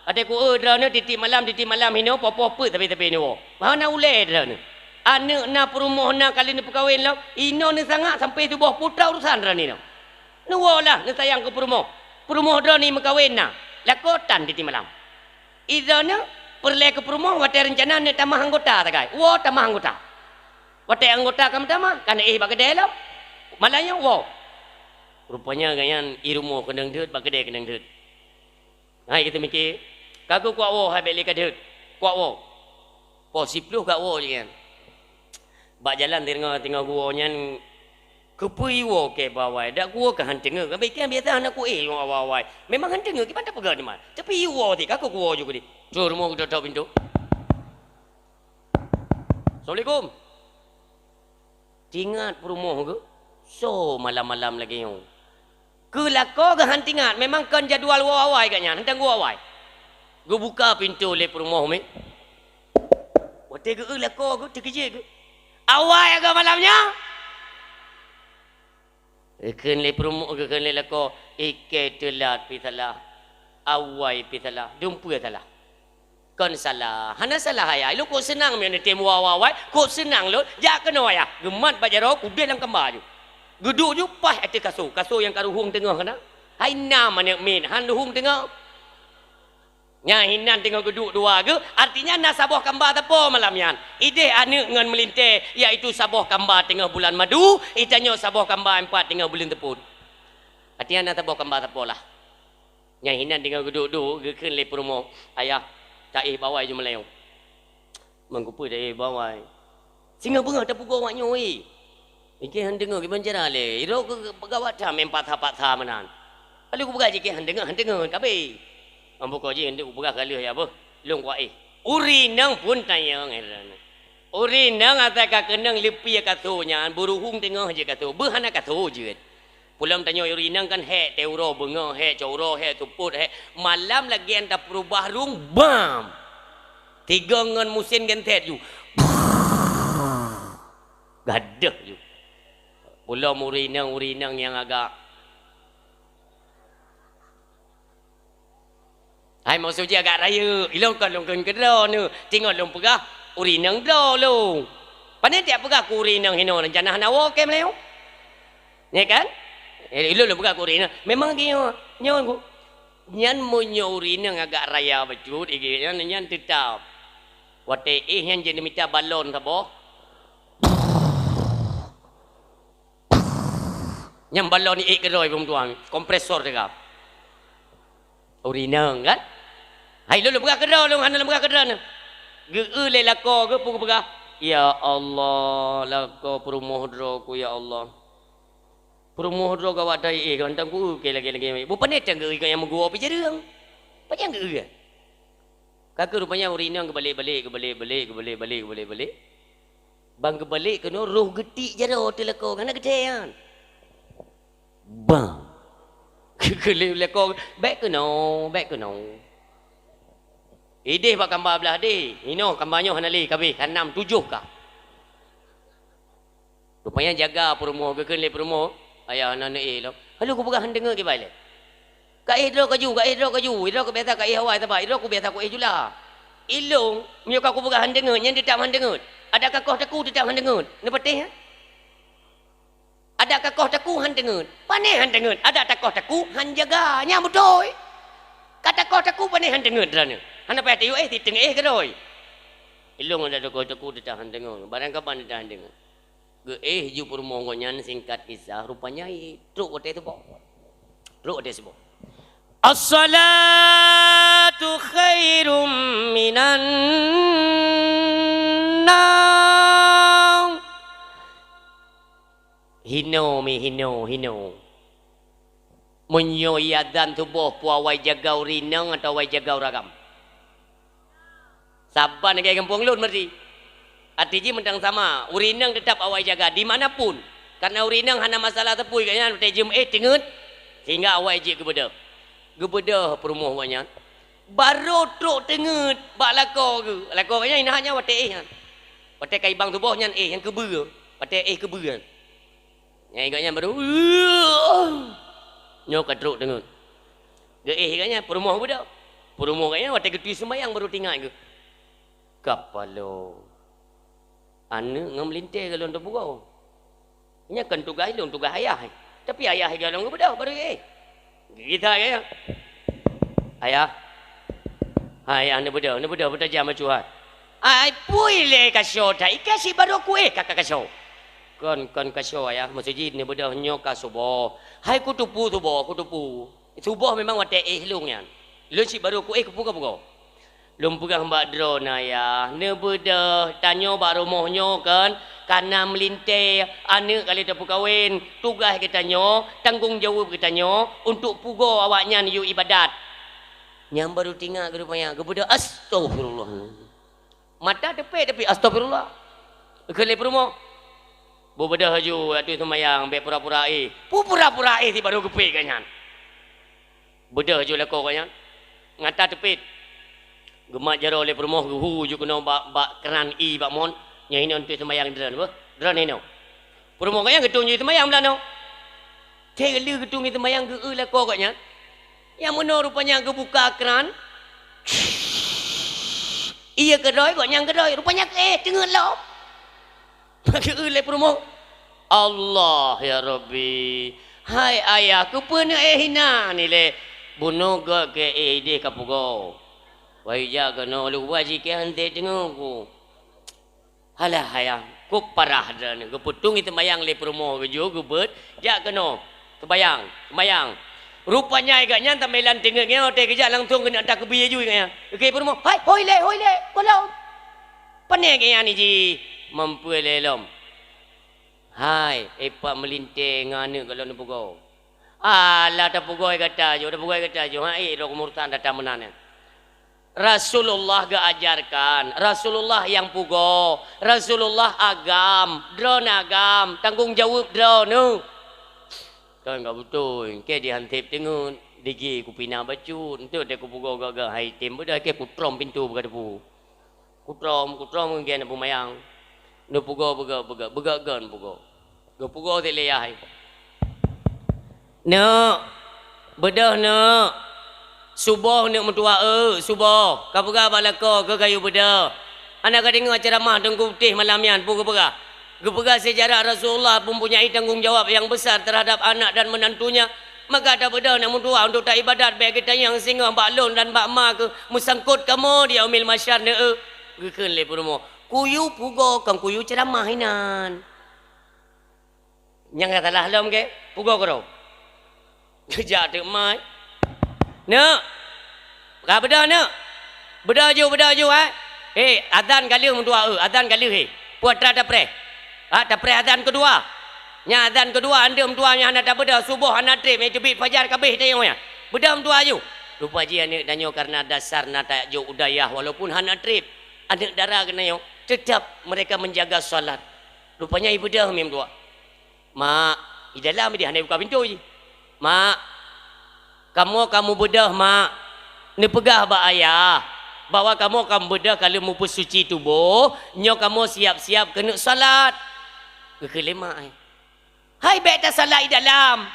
Até ku eu droeneuh tiep-tiep malam, tiep-tiep malam hinoe poh-poh peuet tapi-tapi neuwoe. Hana ulèe droeneuh. Aneuk na, peurumoh na, ka lheueh neupeukawen lom, inoe neusangak sampai suboh, peue urusan droeneuh inoe. Neuwoe lah, neusayang keu peurumoh. Peurumoh droeneuh meukawen na, lakoe tan tiep-tiep malam. Idroeneuh peureulèe keu peurumoh watèe reuncana neuk tamah anggota sagai. Woe tamah anggota. Watèe anggota ka meutamah, ka neuéh bak keudè lom. Malam nyoe woe. Rupanya gobnyan i rumoh keunong deuet, bak keudè keunong deuet. Hai, geuteumiki, ka keuh kuwoe hai, bèk lé ka deuet. Kuwoe. Poh siplôh ka woe jih nyan. Bak jalan teungoh, teungoh geuwoe nyan, keupeue iwoe kèe bak awai, dak kuwoe ka han teungeut. Ka bèk biasa hana kuéh ngon awai-awai. Memang han teungeut, kiban tapeugah nyoe man. Tapi iwoe cit, ka keuh kuwoe ju keudéh. Trôh rumoh geutok-tok pintoe. "Assalamualaikum." Teuingat peurumoh geuh, soe malam-malam lagèe nyoe. Keu lakoe geuh han teuingat, memang kon jadwal woe awai gobnyan, han teuingat woe awai. Geubuka pintoe lé peurumoh mé. Watèe geu-eu lakoe geuh, teukeujeuet geuh. "Awai agoe malam nyoe?" Geukheun lé peurumoh, geukheun lé lakoe, "Ikèe teulat pih salah, awai pih salah, dum peue salah." "Kon salah, hana salah ayah. Lôn kok seunang meunyoe neutem woe awai-awai, kok seunang lôn, jak keunoe ayah." Geumat bak jaroe, keudéh lam kamba ju. Geuduek ju paih ateueh kasô, kasô nyang ka ruhueng teungoh keunan. Hai na aneuk miet, han ruhueng teungoh. Nyan hinan teungoh geuduek dua geuh, artinya na saboh kamba sapo malam nyan. Idéh aneuk ngon meulintèe, yaitu saboh kamba teungoh bulan madu, itanyoe saboh kamba empat teungoh buleuen seupôt. Artinya na saboh kamba sapo lah. Nyan hinan teungoh geuduek-duek, geukheun lé peurumoh, "Ayah, taéh bak awai ju meulayeue." "Mang keupeue taéh bak awai?" "Singoh beungoh tapeugoe awak nyoe, eh." Ikèe han deungoe kiban cara lé. Irok keu peugawat that meu'en paksa-paksa meunan. Lalu kupeugah jih, "Ikèe han deungoe, han deungoe kabeh." Ambo ko jih, "Ndak kupeugah ka lheueh ya beuh. Lôn kuéh." Ureueng inong pun tanyong, eh, droeneuh. Ureueng inong asai ka keunong leupie kasô nyan, beuruhueng teungoh jeuet kasô. Beuh hana kasô jeuet. Peulom tanyoe ureueng inong kan hék teuh uroe beungoh, hék cot uroe, hék seupôt, hék malam lagèe nyan tapeurubah rhueng, bam! Tiga ngon meusén genset ju. Gadôh ju. Peulom ureueng inong, ureueng inong nyang agak, hai, maksud jih agak rayeuk. Ilôn kon lôn kheun keu droeneuh. Teungoh lôn peugah, ureueng inong droe lôn. Pane tiep peugah keu ureueng inong hinoe rencana hana woe kèe meulayeue. Ya kan? Eh, ilôn lôn peugah keu ureueng inong. Memang geuh nyoe, nyoe ku. Nyan meunyoe ureueng inong agak raya bacut, igeuh nyan, nyan teutap. Watèe éh nyan jeuet neumita balon saboh. Nyang balon ék keudroe peumeutuang, kompresor teuka. Ureueng inong kan? Hai lôn, lôn peugah keudroe lôn, hana lôn peugah keudroe nyoe. Geu-eu lé lakoe geuh peue geupeugah, "Ya Allah, lakoe peurumoh droe ku ya Allah. Peurumoh droe gawat dai éh, gantang ku éh lagèe-lagèe." Bupane tang geu-eu nyang meuguwoe pih jareueng. Pajan geu-eu? Ka keuh rupanya ureueng inong geubalek-balek, geubalek-balek, geubalek-balek, geubalek-balek. Ban geubalek keunoe roh geutik jaroe teuh lakoe, hana geuthèe nyan. Bang! Geukheun lé lakoe, "Bèk keunoe, bèk keunoe." Idéh bak kamba blah deh, hinoe kamba nyoe hana lé, ka abéh, ka nam tujoh ka. Rupanya jaga peurumoh, geukheun lé peurumoh, "Ayah, hana neuéh lom." Lalu kupeugah han deungoe kiban lé. Ka éh droe kaju, ka éh droe kaju. Droe ka biasa ka éh awai sabab droe ku biasa ku éh jula. Ilong, meunyoe ka kupeugah han deungeut, nyan teutab han deungeut. Adak ka koh teku teutab han deungeut. Neupatéh, eh? Adak ka koh teku han deungeut. Pané han deungeut. Adak takoh teku han jaga. Nyan beutôi. Ka takoh teku pané han deungeut droeneuh. Hana payah tayue éh, siteungoh éh keudroe. Ilong adak takoh teku teutab han deungeut. Barang kaban teutab han deungeut. Geuéh ju peurumoh gobnyan, singkat kisah, rupanya trok watée suboh. Trok watée suboh. As-salatu khairum minan naum. Hino mi hino, hino. Meunyoe iazan suboh peue awai jaga ureueng inong atawa awai jaga ureueng agam? Saban lagée gampông lôn meuri. Arti jih mantong sama, ureueng inong teutab awai jaga di mana pun. Karena ureueng inong hana masalah teupui gobnyan watée jeuem éh teungeut sehingga awai jeuet geubeudôh. Geubeudôh peurumoh gobnyan. Barô trok teungeut bak lakoe geuh. Lakoe gobnyan inong nyan watée éh nyan. Watée ka ibang suboh nyan éh nyan keubeue. Watée éh keubeue nyan. Nyang ingat nyan baru, nyoe ka trok teungeut. Geuéh ingat nyan peurumoh beudôh. Peurumoh ingat nyan watée geutui seumayang baru teuingat geuh. Kapalo. Aneuëk ngon meulintée gohlom teupugoe. Nyan kon tugaih lôn, tugaih ayah. Tapi ayah gohlom geubeudôh baru geuéh. Geugisai gaya. Ayah. Hai, ayah, neubeudôh, neubeudôh, beutajam bacut hai. Ai, pui lé kasoe that, i ka si barô kuéh ka, ka kasoe. Kon, kon kasoe, ayah, maksud jih neubeudôh nyoe ka suboh. Hai, kuteupeu suboh, kuteupeu. Suboh memang watée éh lôn nyan. Lôn si barô kuéh kupugoe-pugoe. Lôn peugah bak droeneuh, ayah, neubeudôh, tanyoe bak rumoh nyoe kon ka na meulintée, aneuëk ka lheueh tapeukawen, tugaih geutanyoe, tanggong jaweueb geutanyoe untuk pugoe awaknyan yue iébadat. Nyang baru teuingat geurupa nyan geubeudôh, astagfirullah. Mata teupék tapi astagfirullah. Geukheun lé peurumoh. Beubeudôh laju ateueh seumayang, bék pura-pura éh. Peue pura-pura éh si barô geupék gobnyan. Beudôh ju lakoe gobnyan. Mata teupék. Geumat jaroe lé peurumoh geuhu ju keunoe bak, bak kran ie bak mon. Nyan hinoe enteuk seumayang droeneuh beuh. Droeneuh hinoe. Peurumoh gobnyan geutung ju seumayang meulanoe. Cai lheueh geutung ju seumayang geu-eu lakoe gobnyan. Nyang meunoe rupanya geubuka kran. Ie keudroe gobnyan keudroe. Rupanya éh teungeut lom. Geu-eu lé peurumoh, "Allah, ya Rabbi! Hai ayah, keupeue neuéh inan ilée? Bunoe göt keu éh idéh ka pugoe. Wahai jak keunoe, luwa jikée han teungoh ku." Halah ayah, kok parah droeneuh. Geupeutung seumayang lé peurumoh geujok geubeuet, jak keunoe. Seumayang, seumayang. Rupanya gobnyan sambilan teungeut nyan watée geujak langsong keuneuk takeubi ju gobnyan. Geukheun peurumoh, "Hai, hôi lé, hôi lé, gohlom." Pane gobnyan jih mampu lé lom. Hai, ipat meulintée ngon aneuëk gohlom neupugoe. Alah, tapugoe gata ju, tapugoe gata ju. Hai, droe keumurusan data meunan nyan. Rasulullah geuajarkan, Rasulullah nyang pugoe, Rasulullah agam, droeneuh agam, tanggong jaweueb droeneuh. Kan ka beutôi, keu di han sép teungeut, digi kupina bacut, enteuk teuh kupugoe gak-gak hai tem beudôh keu kutrom pintoe beuka teupeu. Kutrom, kutrom ngon geuh na peumayang. Neupugoe beugöt-beugöt, beugöt-göt neupugoe. Geupugoe silée hai. Neuk, beudôh neuk. Suboh neuk meutuah eu, suboh. Ka peugah bak lakoe keu kayue beudôh. Hana ka deungoe ceuramah Teungku Putéh malam nyan, peue geupeugah? Geupeugah seujarah Rasulullah mempunyai tanggong jawab nyang besar terhadap anak dan menantunya. Maka tabeudôh neuk meutuah untuk taibadat bék geutanyong singoh bak lôn dan bak ma keuh meusangkot kamoe di yaumil mahsyar neuk eu. Geukheun lé peurumoh, "Kuyue pugoe kon kuyue ceuramah inan." Nyang ka salah lom keu pugoe keudroe. Geujak teuk mai. Neuk. Ka beudôh neuk. Beudôh ju, beudôh ju, hai. Hei, azan ka lheueh meutuah eu, azan ka lheueh, hei. Peue atra tapreh? Ha, tapreh azan keudua. Nyan azan keudua, andeuk meutuah nyan hana tabeudôh, suboh hana treb, meuteubit fajar ka abéh tayong nyan. Beudôh meutuah ju. Rupa jih aneuëk tanyoe kareuna dasar na tajok u dayah walaupun hana treb. Aneuëk dara geutanyoe, teutap mereka menjaga salat. Rupanya ibeudôh meutuah. Mak, di dalam dia hana buka pintoe jih. Mak, kamoe ka meubeudôh, Mak. Neupeugah bak ayah bahwa kamoe ka meubeudôh ka lheueh meupeusuci tuboh, nyoe kamoe siap-siap keuneuk salat. Geukheun lé mak, eh. Hai, bék tasalat di dalam.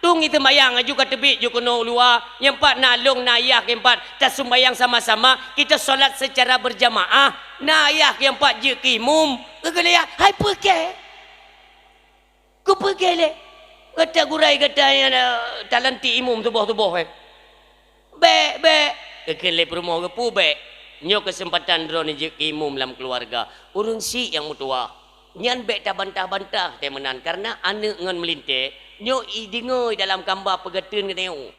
Tung i seumbahyang aju ka teubiet ju keunoe u luwa, nyang pat na lôn na ayah nyang pat tasumbayang sama-sama, kita salat secara berjamaah, na ayah nyang pat jeuet keu imum, geukheun lé ayah, "Hai peue kèe? Keupeue kèe lé? Gata gurèe gata nyang, eh, talantik imum tuboh-tuboh, eh?" "Bèk, bèk," geukheun lé peurumoh geuh, "Peue bèk? Nyoe keuseumpatan droeneuh jeuet keu imum lam keuluwarga. Ureueng syiek nyang meutuwah. Nyan bèk tabantah-bantah teuh meunan, kareuna aneuk ngon meulintèe nyoe ideungoe dalam kamba peugeuteun geutanyoe."